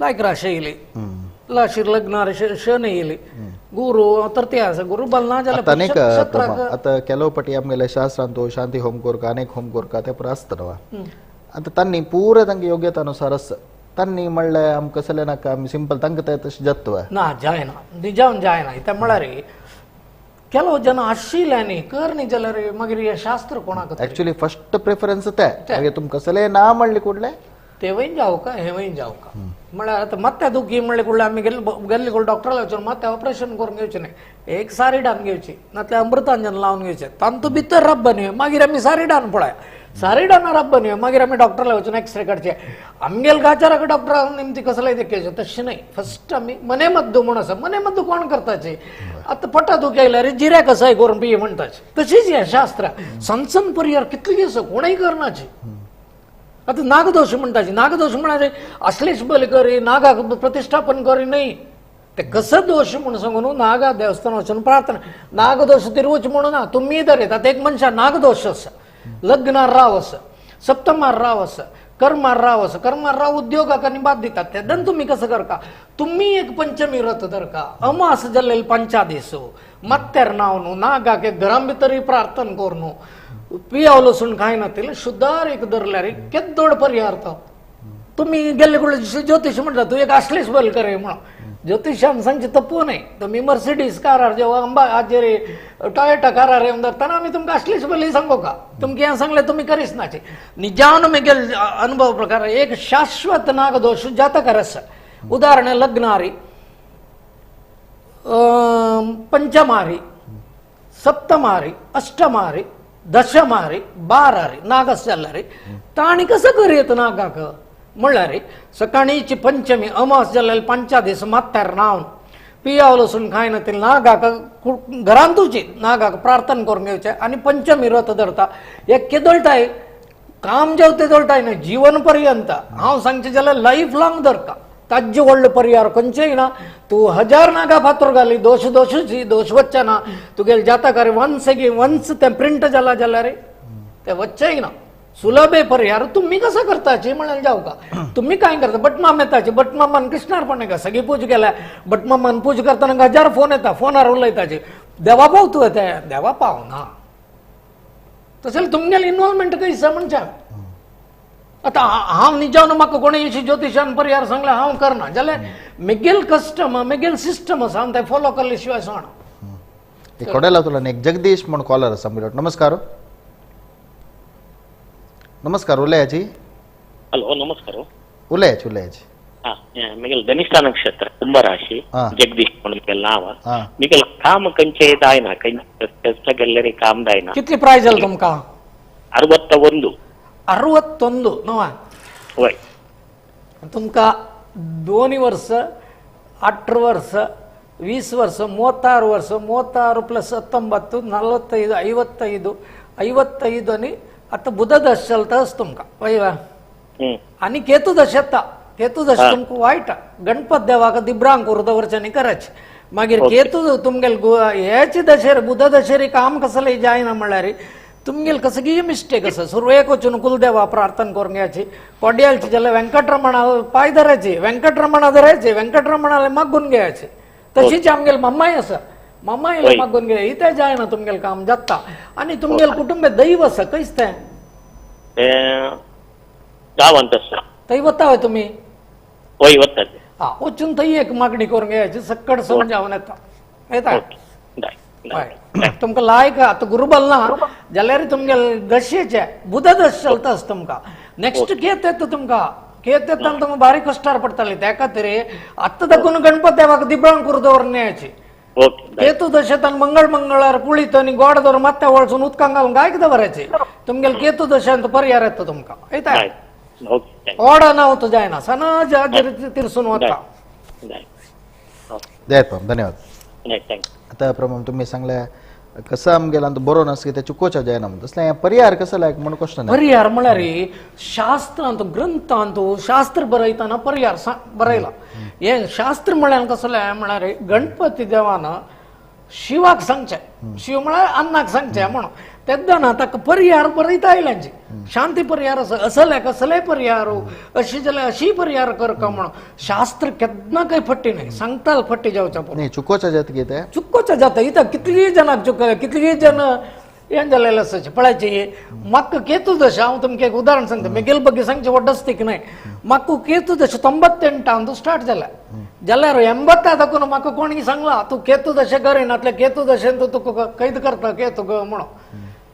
[SPEAKER 2] लायक राशी येयली लाशी लग्नार शनी येयली गुरु तर ते आसा गुरु बल ना जाल्यार
[SPEAKER 1] अनेक आता ಕೆಲವು ಪಟಿ आमगेले शास्त्रांत शांती होम कोरका अनेक होम कोरका ते पुरा आसता न्हू. आतां तांणी पुरा तांकां योग्यता अनुसार आसता तांणी म्हणलें आमकां कसलें नाका आमी सिंपल तांकां ते तशें जाता
[SPEAKER 2] ना जायना निजावन जायना. इत्या म्हळ्यार ಕೆಲವು ಜನ आशिल्ले कर न्ही जाल्यार मागीर हें शास्त्र कोणाक
[SPEAKER 1] एक्चुअली फर्स्ट प्रेफरन्स ते मागीर तुमकां कसलें ना म्हणलें कुडलें
[SPEAKER 2] तेवय जावका हेवय जावका म्हळ्यार आतां मात्या दुखी म्हणले कुडलें आमी गेल्ले कोण डॉक्टराक वचून मात्या ऑपरेशन करून घेवचें न्ही एक सारिडान घेवची नातल्यार अमृतांजन लावन घेवचें तांतू भितर रब्ब न्ही मागीर आमी सारिडान पळया सारिडान रब्ब न्ही मागीर आमी डॉक्टराक वचून एक्सरे काडचे आमगेले गाचाराक डॉक्टराक निमती कसलें देखेचें तशें न्ही. फर्स्ट आमी मनेमद्दू म्हूण आसा मनेमद्दू कोण करताचे आतां पोटा दुखी आयल्यार जिऱ्या कसाय करून पिये म्हणटाचे तशीच हें शास्त्र सनसन परियार कितली आसा कोणूय करनाचे. आतां नागदोश म्हणटाचे नागदोश म्हळ्यार असलेच बली करी नागाक प्रतिष्ठापन करी न्ही ते कसं दोश म्हणून सांगू न्हू नागा देवस्थान वचून प्रार्थना नागदोश तिरवच म्हणून ना तुमी दर आतां एक मनशा नागदोश आसा लग्नार राव आसा सप्तमार राव आसा कर्मार राव आसा कर्मार राव उद्योगाक आनी बाद दितात तेन्ना तुमी कसं करका तुमी एक पंचमी रथ धरका अमास जाल्ले पंचादीस मत्तेर नाव न्हू नागाक एक घरां भितरय प्रार्थना कर न्हू पियाव लसूण खायना तितलें शुद्धार एक धरल्यार केदोड परिहार तो. तुमी गेल्ले कडेन ज्योतिश म्हणटा तूं एक आसलेच बल करे म्हणून ज्योतिशान सांगचें तप्पू न्हय. तुमी मर्सिडीज कारार जेव्हा अंबा हाजेर टॉयोटा कारार येवन धरतना आमी तुमकां आसलीच बली सांगू का तुमकां हें सांगलें तुमी करीच नाचे. निजान मुगेल अनुभव प्रकार एक शाश्वत नागदोश जातकार आसा. उदाहरण लग्नारी पंचमारी सप्तमारी अष्टमारी दशमारी बारारी नागस जाल्यार ताणी कसं करयत नागाक म्हणल्यार सकाळीची पंचमी अमास जाल्यार पंचा दीस मात्यार नावन पियाव लसूण खायना ते नागाक घरांतूच नागाक प्रार्थना करून घेवचें आनी पंचमी रथ धरता एक केदोळटाय काम जेवते दोळटाय न्हय जीवन पर्यंत हांव सांगचें जाल्यार लायफ लाँग धरता ताज्जे व्हडलो परिहार खंयचेय ना. तूं हजार नागा फातर घाली दोश दोशूच दोश वच्चे ना तुगेले जातकार वन्स वन्स तें प्रिंट जाला जाल्यार तें वच्चेय ना. सुलभे परिहार तुम्ही कसं करताची म्हळ्यार जावं का तुम्ही काय करता बटमाम येताची बटमामान कृष्णार्पण का सगळी पूज केल्या बटमामान पूज करतना हजार फोन येता फोनार उलयताची देवा पाव तूं ते देवा पाव ना तशें तुमगेलें इन्वॉल्वमेंट खंय म्हणच्या आतां हांव निजावन म्हाका कोणें ज्योतिशान परिहार सांगलें हांव करना जाल्यार मेगेल कस्टम मेगेल सिस्टम आसा हांव तें फॉलो केल्ले शिवाय सोडना.
[SPEAKER 1] कोडेला तुला एक जगदीश म्हूण कॉलर आसा. नमस्कार. नमस्कार उलयाची.
[SPEAKER 6] हॅलो नमस्कार.
[SPEAKER 1] उलयाची उलयाची.
[SPEAKER 6] मिगेल ಧನಿಷ್ಠ ನಕ್ಷತ್ರ ಕುಂಭರಾಶಿ ಜಗದೀಶ್ म्हणून नाव मिगेल काम कंचे जायना कंचे गेल्लेरी काम जायना.
[SPEAKER 2] कितली प्राय जाल तुमका?
[SPEAKER 6] 61.
[SPEAKER 2] 61 नवा
[SPEAKER 6] वय.
[SPEAKER 2] तुमका 2 वर्ष 18 ವರ್ಷ 20 ವರ್ಷ 36 ವರ್ಷ 36 ಪ್ಲಸ್ 19 45 55 55 आणि आता बुध दश चलताच तुमका वय. आणि केतू दश येता. केतू दश तुमकां वायट गणपत देवाक दिब्रांक उर्दवर्चांनी करायचे. मागीर केतू तुमगेल हेची दशेर बुध दशेरी काम कसलें जायना म्हणल्यार तुमगेल कसगीय मिस्टेक आसा. सुरवेक वचून कुलदेवा प्रार्थना करून घ्यायची. कोड्यालची जाल्यार वेंकटरमणा पांय धरायची, वेंकटरमणा धरायची, वेंकटरमणाले मागून घ्यायचे. तशीच आमगेल मम्माय आसा, मम्मायले मागून घे. इतें जायना तुमगेल काम जाता. आनी तुमगेल कुटुंबे दैव आसा. खंयच तें
[SPEAKER 6] गांवांत आसा.
[SPEAKER 2] थंय वता हय तुमी?
[SPEAKER 6] वय वतात.
[SPEAKER 2] हा वचून थंय एक मागणी करून घ्यायची. सक्कड समजावन येता येता. तुमकां लायक आतां गुरुबल ना जाल्यार तुमगेल दशेचे बुध दश चलता आसता तुमकां. नेक्स्ट केत येता तुमकां. केत येता तुमकां बारीक कश्टार पडटले. त्या खातीर आतां दाखून गणपत देवाक दिब्रांक करून दवरून यायची. केतू दशेंत मंगळ मंगळार कुळीत आनी गोड दवर मात्या वळसून उदकांक घालून गायक दवरायची. तुमगेल केतू दशेंत पर्यार येता तुमकां येता. ओडा ना तो जायना सनाज तिरसून वता.
[SPEAKER 1] धन्यवाद. आता प्रमाण तुम्ही सांगल्या कसं आमगेला बरो नासकी ते चुकोच्या जायना म्हणून तसलें परिहार कसं लायक म्हणून क्वेश्चन.
[SPEAKER 2] परिहार म्हळ्यार शास्त्रांत ग्रंथांत शास्त्र बरयतना परिहार बरयला. हे शास्त्र म्हळ्यार कसलें म्हळ्यार गणपती देवान शिवाक सांगचें, शिव म्हळ्यार अन्नाक सांगचें म्हणून तेन्ना ना ताका परिहार बरयता आयल्यांची. शांती परिहार आसा असले कसले परिहार अशी जाल्यार अशी परिहार करका म्हणून शास्त्र केन्ना काही फट्टी न्हय सांगताल फट्टी जावच्या
[SPEAKER 1] पळोवन. चुकोच्या जाता कितें
[SPEAKER 2] चुकोच्या जाता. इथं कितलीय जणांक चुक कितलीय जण हें जालेलें आसा पळयाची. म्हाका केतू दशा हांव तुमकां एक उदाहरण सांगता. मेगेल बगी सांगचें वडस्तीक न्हय. म्हाका केतू दशा 98 स्टार्ट जाल्या जाल्यार 80 दाखून म्हाका कोणी सांगला तूं केतू दशा करिनातलें केतू दशेन तूं तुका कैद करता केतू म्हणून.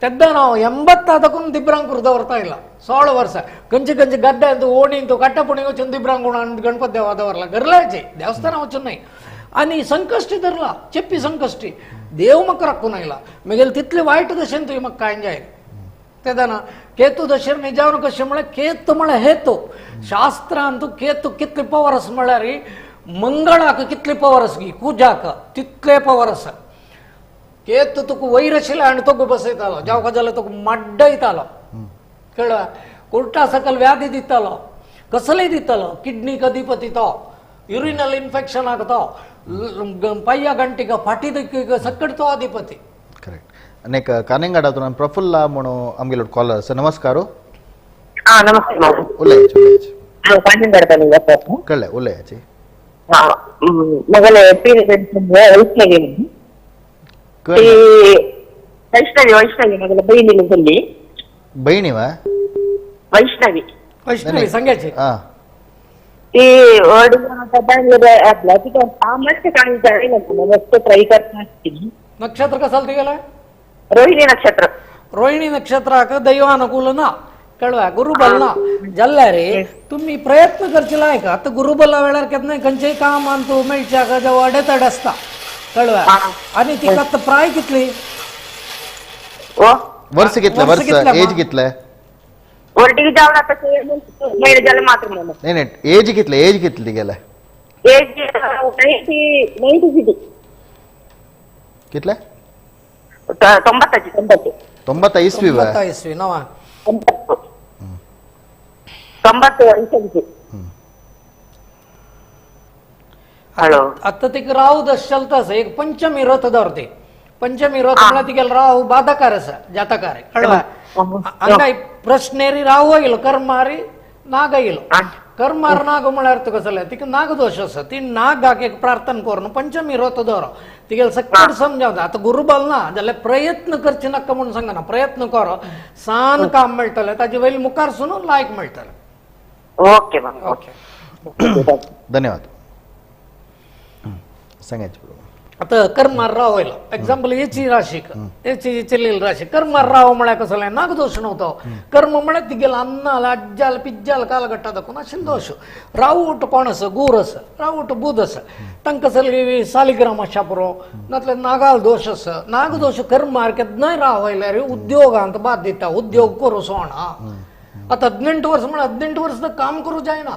[SPEAKER 2] तेन्ना हांव 80 दाखून दिब्रांक दवरता येयला 16 वर्सां. खंयचे खंयचे गड्ड्यांत ओणींत काट्टापुणी वचून दिब्रांक गणपत देवा दवरला. घरलायचे देवस्थानां वचून न्हय. आनी संकश्टी धरला चेप्पी संकश्टी देव म्हाका राखून आयला. मागीर तितले वायट दशेन तुवें म्हाका कांय जाय तेन्ना केतू दशेर निजावन कशें म्हळ्यार केतू म्हळ्यार हेतू. शास्त्रांत केतू कितले पवर आसा म्हळ्यार मंगळाक कितले पवर आसा की कुजाक तितले पवर आसा. केतू तुका वयर आशिल्लो आनी तो बसयतालो जावका जाल्यार तुका माड्डयतालो कळ्ळें. कोर्टा सकल व्याधी दितालो कसलेय दितालो. किडनीक अधिपती तो, युरिनल इन्फेक्शनाक तो, पांया गंटीक फाटी दुखीक सक्कड तो अधिपती.
[SPEAKER 1] करेक्ट. अनेक कानेंगाडातून प्रफुल्ला म्हणून आमगेलो कॉलर आसा. नमस्कार.
[SPEAKER 7] नमस्कार.
[SPEAKER 1] उलयाची उलयाची.
[SPEAKER 7] कानेंगाड
[SPEAKER 1] कळ्ळें उलयाची.
[SPEAKER 7] मगले वैष्णवी वैष्णवी वैष्णवी मगले बहिणीला झाली.
[SPEAKER 1] बहिणी वा
[SPEAKER 7] वैष्णवी
[SPEAKER 2] वैष्णवी सांगायची.
[SPEAKER 7] ती मस्त ट्राय करता.
[SPEAKER 2] नक्षत्र कसाल तिगेले?
[SPEAKER 7] रोहिणी नक्षत्र.
[SPEAKER 2] रोहिणी नक्षत्राक दैवानुकूल ना कळवा गुरुबल ना जाल्यार तुम्ही प्रयत्न करचे लायक. आता गुरुबला वेळार केन्नाय खंयचेय काम अंतू मेळच्याक जावं अडेतडे आसता कळवा. आनी तिका आतां प्राय कितली
[SPEAKER 1] वर्स कितले वर्स एज कितले?
[SPEAKER 7] वर्टीक जावन आतां म्हयने जाले मात्र म्हणून.
[SPEAKER 1] नाही नाही एज कितले एज कितली गेले?
[SPEAKER 7] एज 90
[SPEAKER 1] कितले?
[SPEAKER 7] 90
[SPEAKER 1] 90 इसवी
[SPEAKER 2] 90 इसवी नवा
[SPEAKER 7] 90 वर्षांची. हॅलो.
[SPEAKER 2] आता तिका राहू दश चलता आसा. एक पंचमी रथ दवरते. पंचमी रथ म्हळ्यार तिगेलो राहू बाधकार आसा जातकार कळवा. हांगा प्रश्नेरी राहू येयलो कर्मारी नाग येयलो. कर्मार नाग म्हळ्यार तुका कसलें तिका नागदोश आसा. ती नागाक एक प्रार्थना करून पंचमी रथ दवर तिगेल सक्कड समजावता. आतां गुरुबल ना जाल्यार प्रयत्न करचे नाका म्हणून सांगना. प्रयत्न कर सान काम मेळटलें ताजे वयले मुखार सून लायक मेळटलें.
[SPEAKER 7] ओके
[SPEAKER 2] ओके
[SPEAKER 1] धन्यवाद. सांगायचे.
[SPEAKER 2] आतां कर्मार राव आयलो एग्जाम्पल हेची राशीक हेची चेल्लेली राशी कर्मार राव म्हळ्यार कसलें नागदोश न्हू कर्म म्हळ्यार तिगेल अन्नाल अज्जाल पिज्जाल कालगट्टा दाखोवन आशिल्लो दोश रावूट कोण आसा गुर आसा रावूट बुध आसा तांकां सगळी सालिग्राम आसच्या पुरो नातल्यार नागाल दोश आसा नागदोश कर्मार केन्नाय राव आयल्यार उद्योगांत बाद दिता उद्योग करूं सोणा आतां 18 वर्स म्हळ्यार 18 वर्स काम करूं जायना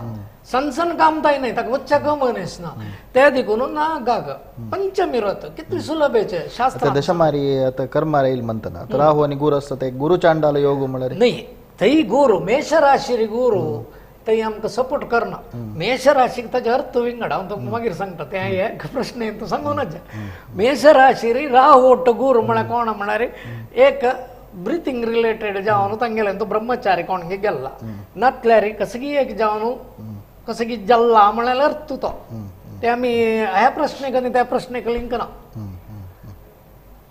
[SPEAKER 2] सनसन काम ताय नाही ताका वच्च्या गमन ना ते देखून ना गाग पंचमी रथ कितली सुलभेचे शास्त्र
[SPEAKER 1] दशमारी आता कर्मार येईल म्हणताना तर राहू आणि गुरु असतात एक गुरु चांडाल योग म्हळ्यार
[SPEAKER 2] नाही थंय गुरु मेषराशीर गुरु थंय आमकां सपोर्ट करना मेषराशीक ताजे अर्थ विंगड हांव तुमकां मागीर सांगता ते एक प्रश्न तूं सांगूनच मेषराशीर राहू ओट्ट गुरु म्हळ्यार कोण म्हळ्यार एक ब्रिथिंग रिलेटेड जावन तांगेलें तो ब्रह्मचारी कोण गेल्ला नातल्यार कसगी एक जावन कसं की जल्ला म्हळ्यार अर्थ तो ते आमी ह्या प्रश्नेक आनी त्या प्रश्नेक लिंक ना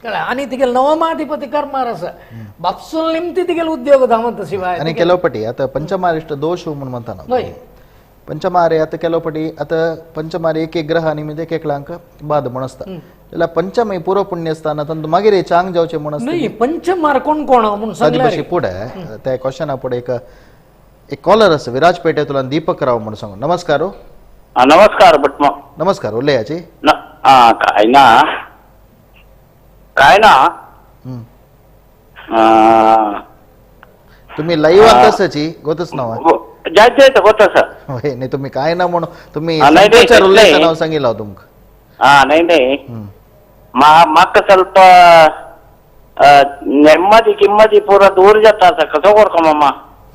[SPEAKER 2] कळ्ळें आनी तिगेले नवमाधिपती कर्मार आसा बापसून निमती तिगेले उद्योग धांवत शिवाय
[SPEAKER 1] आनी केलोपटी आतां पंचमारिश्ट दोश म्हणून म्हणता ना
[SPEAKER 2] हय
[SPEAKER 1] पंचमारे आतां केलोपटी आतां पंचमारे एक एक ग्रह आनी म्हणजे एक एकलांक बाद म्हण आसता जाल्यार पंचमी पूर्व पुण्यस्थान तांतूं मागीर चांग जावचें म्हण आसता
[SPEAKER 2] न्ही पंचमार कोण कोण म्हूण सांगल्यार
[SPEAKER 1] फुडें त्या क्वेश्चना फुडें एक एक कॉलर आसा विराजपेटेंतल्यान दीपक राव म्हणून सांगू नमस्कार
[SPEAKER 3] नमस्कार भटमा
[SPEAKER 1] नमस्कार उलयाची
[SPEAKER 3] काय ना काय ना
[SPEAKER 1] तुम्ही लाईव्ह आसाची गोतच नाव
[SPEAKER 3] जायते गोत आसा
[SPEAKER 1] हय नाही तुम्ही काय ना म्हणून तुम्ही नाव सांगितलं तुमकां
[SPEAKER 3] हा नाही नाही म्हाका ಸ್ವಲ್ಪ ನೆಮ್ಮದಿ ಗಿಮ್ಮದಿ ಪೂರ ದೂರ जाता आसा कसो करको मामा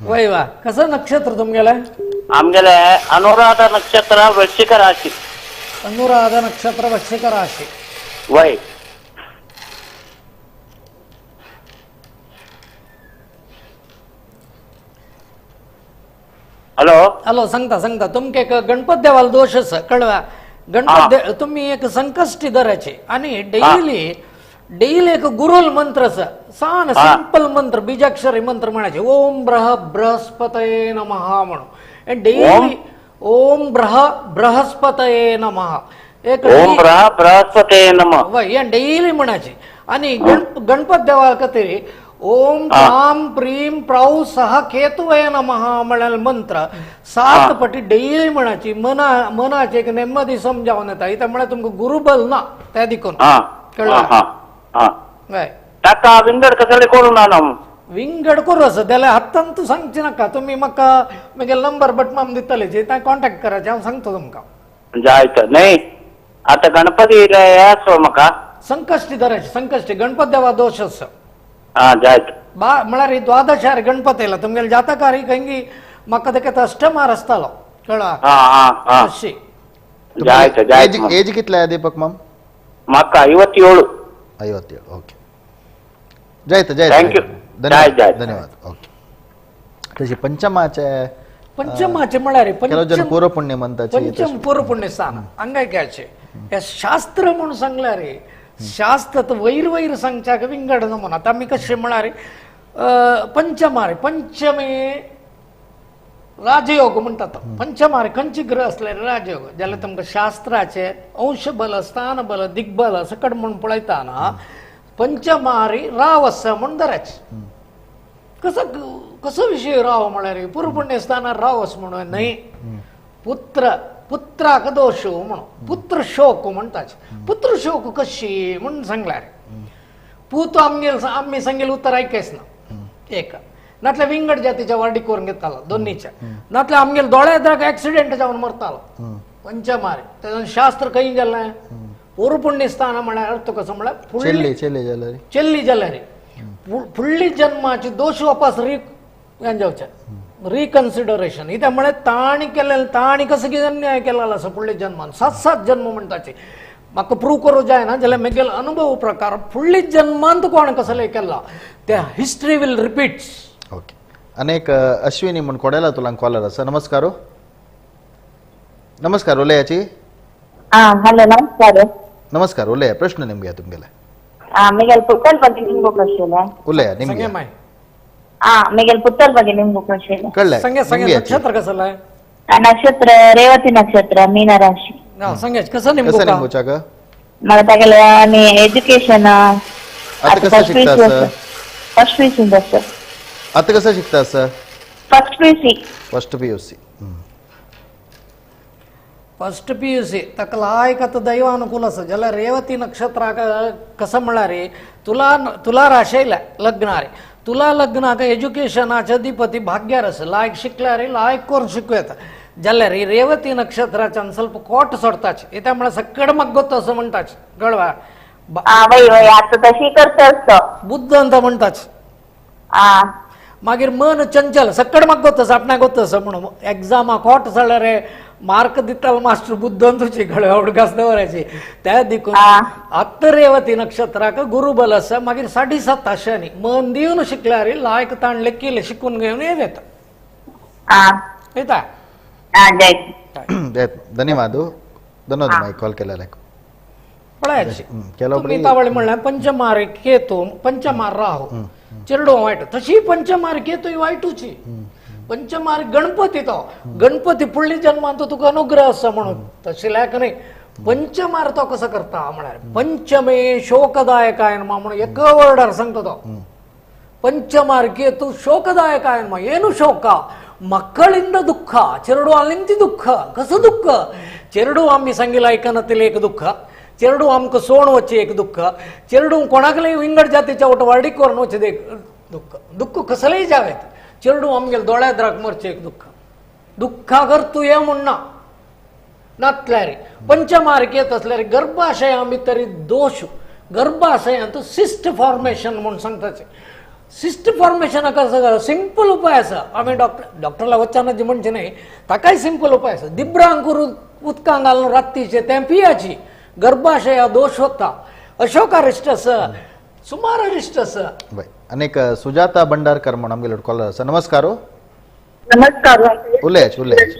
[SPEAKER 2] वय वा कसं नक्षत्र तुमगेले
[SPEAKER 3] आमगेले अनुराधा नक्षत्र वृश्चिक राशी
[SPEAKER 2] अनुराधा नक्षत्र वृश्चिक राशी
[SPEAKER 3] वय हॅलो
[SPEAKER 2] हॅलो सांगता सांगता तुमके एक गणपत देवाला दोष आसा कळवा गणपत तुम्ही एक संकष्टी धरायचे आणि डेली डेली एक गुरुल मंत्र आसा सान सिंपल मंत्र बीजाक्षरी मंत्र म्हणायचे ओम ब्रह बृहस्पतये नमः म्हणून डेली ओम ब्रह बृहस्पतये नमः एक
[SPEAKER 3] ओम ब्रह बृहस्पतये नमः
[SPEAKER 2] वय डेली म्हणायचे आणि गणपत देवा खातीर ओम प्राम प्रीम प्रौ सह केतुवय नमः म्हळ्यार मंत्र 7 पटी डेली म्हणायची मना मनाचे एक नेमदी समजावन येता इथे म्हळ्यार तुमकां गुरुबल ना त्या देखून कळ्ळें
[SPEAKER 3] ताका विंगड कसले करू ना
[SPEAKER 2] विंगड करू आसा जाल्यार आत्तां तूं सांगचे नाका तुमी म्हाका म्हगे नंबर भटमाम दितले जे कॉन्टेक्ट करायचे हांव सांगता तुमकां
[SPEAKER 3] जायत न्ही आतां गणपती आसो म्हाका
[SPEAKER 2] संकश्टी धरायचे संकश्टी गणपत देवा दोश आसा
[SPEAKER 3] हा जायत
[SPEAKER 2] बा म्हळ्यार द्वादशार गणपती येयला तुमगेले जातकारी खंय म्हाका तेका अष्टमार आसतालो कळ्ळा अशी
[SPEAKER 3] जायत जायत
[SPEAKER 1] एज कितले दीपक माम
[SPEAKER 3] म्हाका 57
[SPEAKER 1] 57 ओके जायत जायत
[SPEAKER 3] thank you
[SPEAKER 1] धन्यवाद धन्यवाद ओके तशी पंचमाचे
[SPEAKER 2] पंचमाचे म्हळ्यार
[SPEAKER 1] पंचम पूर्व पुण्य म्हणतात
[SPEAKER 2] पंचम पूर्व पुण्य स्थान हांगा घ्यायचे हे शास्त्र म्हणून सांगल्यार रे शास्त्र तर वैर वैर सांगच्याक विंगड नमुना आतां आमी कशें म्हळ्यार पंचमारे पंचमे राजयोग म्हणटात पंचमारे खंयचे ग्रह असले राजयोग जाल्यार तुमकां शास्त्राचे अंशबल स्थानबल दिग्बल सकट म्हूण पळयता ना पंचमारी राव आसा म्हूण धरायचें कसो कसो विशय राव म्हळ्यार पूर्वपुण्य स्थानार राव आसा म्हणून न्हय पुत्र पुत्राक दोश म्हणून पुत्र शोक म्हणटाचे पुत्र शोक कशी म्हणून सांगल्यार पूत आमगेल आमी सांगेल उत्तर आयकयच ना एक नातल्या विंगड जातीच्या वार्डी करून घेतालो दोन्हीच्या नातल्या आमगेल दोळ्या ऍक्सिडेंट जावन मरतालो पंचमारे तेजून शास्त्र खंय गेलें पूर्वपुण्य स्थान म्हळ्यार अर्थ कसो म्हळ्यार
[SPEAKER 1] फुडली
[SPEAKER 2] चेल्ली जाल्यार फुडली जन्माची दोश वापस जावचे रिकन्सिडरेशन इत्याक म्हळ्यार ताणी केलें ताणी कसो कितें अन्याय केलेलो आसा फुडल्या जन्मान 7 7 जन्म म्हणटाचे म्हाका प्रूव करूं जायना जाल्यार म्हगेलो अनुभव प्रकार फुडल्या जन्मांत कोण कसले केला ते हिस्ट्री will repeats
[SPEAKER 1] okay अनेक अश्विनी म्हूण कोडेला तुला कॉलर आसा नमस्कार नमस्कार उलयाची
[SPEAKER 7] हॅलो नमस्कार
[SPEAKER 1] नमस्कार उलया प्रश्न निमगे तुमगेले
[SPEAKER 7] ಮಿಗಲ್ ಪುತ್ತಲ್ ಬಗ್ಗೆ ನಿಮ್ಗೂ ಪ್ರಶ್ನೆ
[SPEAKER 1] ಉಲಯ ನಿಮಗೆ
[SPEAKER 7] ಮಿಗಲ್ ಪುತ್ತಲ್ ಬಗ್ಗೆ ನಿಮ್ಗೂ ಪ್ರಶ್ನೆ
[SPEAKER 1] ಕಳ್ಳೆ
[SPEAKER 2] ಸಂಗೆ ಸಂಗೆ ನಕ್ಷತ್ರ ಕಸಲ
[SPEAKER 7] ನಕ್ಷತ್ರ ರೇವತಿ ನಕ್ಷತ್ರ ಮೀನ ರಾಶಿ
[SPEAKER 2] ಸಂಗೆ ಕಸ ನಿಮ್ಗೂ
[SPEAKER 1] ನಿಮ್ಗೂ ಚಾಕ
[SPEAKER 7] मला तागेले आनी एज्युकेशन
[SPEAKER 1] आता कसं शिकता sir?
[SPEAKER 7] First P C sir.
[SPEAKER 1] आता कसं शिकता sir?
[SPEAKER 7] First P C.
[SPEAKER 1] First P U C.
[SPEAKER 2] First P U C ताका लायक आतां दैवानुकूल आसा जाल्यार रेवती नक्षत्राक कसं म्हळ्यार तुला तुला राशी आयल्या लग्नार तुला लग्नाक एज्युकेशनाचे अधिपती भाग्यार आसा लायक शिकल्यार लायक करून शिकूं येता जाल्यार रेवती नक्षत्राच्यान ಸ್ವಲ್ಪ कोट सोडताच कित्याक म्हळ्यार सकड मग्गोत असं म्हणटाच कळवा
[SPEAKER 7] वय वय आतां तशी करता असतो
[SPEAKER 2] बुद्ध म्हणटाच मागीर मन चंचल सकड मागोत आसा आपणाक गोत आसा म्हणून एग्जामा खोट जाल्यार मार्क दितालो मास्टर बुद्ध तुजी कळे हुडकास दवरायची त्या देखून आत्ता रेवती नक्षत्राक गुरुबल आसा मागीर 7.5 शनी मन दिवन शिकल्यार लायक ताणले केले शिकून घेवन येता येता.
[SPEAKER 1] धन्यवाद धन्यवाद माई कॉल केल्यार.
[SPEAKER 2] पळयाची तुमी तावळी म्हणल्यार पंचमार केतू पंचमार राहू चेरडो वायट तशी पंचमार केतू वायटूची पंचमार गणपती तो गणपती पुढली जन्मांत तुका अनुग्रह आसा म्हणून तशी लायक न्ही. पंचमार तो कसो करता म्हळ्यार पंचमे शोकदायक आयन म्हणून एका वर्डार सांगता तो ಪಂಚಮಾರ್ ಕೇತು ಶೋಕದಾಯಕ ಎನ್ಮ ಏನು ಶೋಕ ಮಕ್ಕಳಿಂದ ದುಃಖ ಚೆರಡು ಅಲ್ಲಿಂದ ದುಃಖ ಕಸ ದುಃಖ ಚೆರಡು ಆಮ್ಮಿ ಸಂಗಿಲ ಐಕನತಿಲ್ ಏಕ ದುಃಖ ಚೆರಡು ಆಮ್ಕ ಸೋಣ ವಚ್ಚಿ ಏಕ ದುಃಖ ಚೆರಡು ಕೊಣಗಲೆ ವಿಂಗಡ ಜಾತಿच्या ಒಟ್ಟು ವಾಡಿಕೋರ್ನ ವಚ್ಚಿದ ದುಃಖ ದುಃಖ ಕಸಲೇ ಜಾವೇತ್ ಚೆರಡು ಆಮ್ಗೆಲ್ ದೊಳೆದ್ರಾಕ್ ಮರ್ಚೆ ಏಕ ದುಃಖ ದುಃಖ ಗರ್ತು ಏ ಮುಣ್ಣ नातल्यारी पंचमार केत असल्यारी गर्भाशया भितर दोश गर्भाशयांत सिस्ट फॉर्मेशन म्हूण सांगताचे सिस्ट फॉर्मेशन कसं सिंपल उपाय आसा आमी डॉक्टरला वचना जी म्हणचे न्ही ताकाय सिंपल उपाय आसा दिब्रांकूर उदकां घालून रात्तीचे तें पियाची गर्भाशया दोश वता अशोकारिश्ट आसा सुमार अरिश्ट आसा.
[SPEAKER 1] अनेक सुजाता भंडारकर म्हूण आमगेलो कॉलर आसा. नमस्कार.
[SPEAKER 7] नमस्कार.
[SPEAKER 1] उलयाच उलयाच.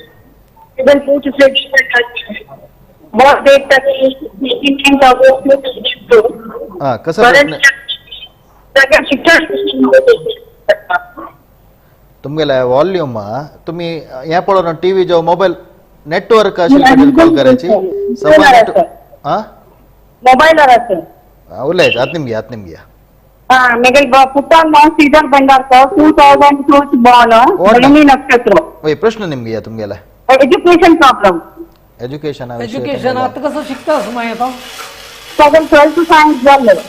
[SPEAKER 1] तुमगेले वॉल्यूम तुम्ही हे पळोवन टीव्ही जो मोबाईल नेटवर्क आशिल्ले कॉल करायची
[SPEAKER 7] मोबाईलवर असेल.
[SPEAKER 1] उलयाच आत निमगी आत निमगी.
[SPEAKER 7] मेगेल पुतान नाव श्रीधर भंडारकर 2002 बॉर्न भरणी नक्षत्र.
[SPEAKER 1] प्रश्न निमगी तुमगेला
[SPEAKER 7] एज्युकेशन प्रॉब्लेम.
[SPEAKER 1] एज्युकेशन
[SPEAKER 2] एज्युकेशन आता कसं शिकतास मागीर आतां
[SPEAKER 7] 2012 सायन्स जालें.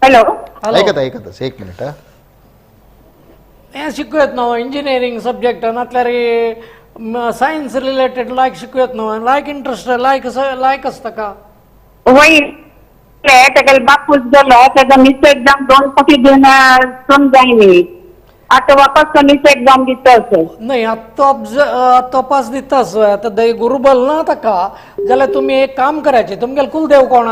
[SPEAKER 7] हॅलो
[SPEAKER 1] ऐकत ऐकतच एक मिनिट.
[SPEAKER 2] हें शिकूं येत न्हू इंजिनियरींग सब्जेक्ट नातल्यार सायन्स रिलेटेड लायक शिकूं येत न्हू लायक इंट्रस्ट लायक लायक आसता का
[SPEAKER 7] वय तेगेले बापूस गेलो तेका नीट एक्झाम 2 फावटी दिवन सोन जायनी आतां वापस तो नीट एक्झाम दिता असो
[SPEAKER 2] न्हय आतां तपास दिता असो आतां दय गुरुबल ना ताका जाल्यार तुमी एक काम करायचें तुमगेले कुलदेव कोण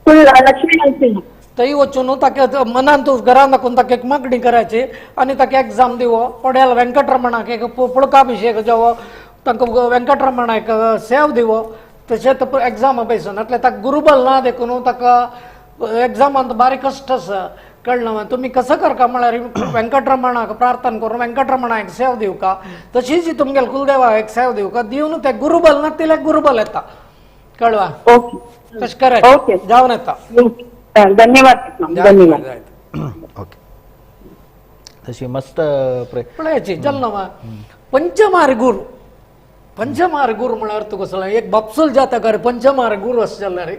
[SPEAKER 7] कुल लक्ष्मी नरसिंह
[SPEAKER 2] थंय वचून ताका मनान तूं घरान दाखोवन ताका एक मागणी करायची आनी ताका एक्झाम दिवो पड्याल वेंकटरमणाक एक पुळकाभिशेक जावो तांकां वेंकटरमणाक सेव दिवो तशें तो एक्झाम अभ्यास नातल्यार ताका गुरुबल ना देखून ताका एक्झामांत बारीक कश्ट आसा कळना तुमी कसं करका म्हळ्यार वेंकटरमणाक प्रार्थना करून वेंकटरमणाक सेव दिवका तशीच तुमगेले कुलदेवाक एक सेव दिवका दिवन ते गुरुबल ना तिल्याक गुरुबल येता कळवा तशें करायचें जावन येता.
[SPEAKER 7] धन्यवाद धन्यवाद.
[SPEAKER 1] ओके तशी मस्त
[SPEAKER 2] पळयाची चल ना पंचमार गुरु पंचमार गुरु म्हळ्यार तुका कसलो एक बापसूल जातकार पंचमार गुरु अशें जाल्यार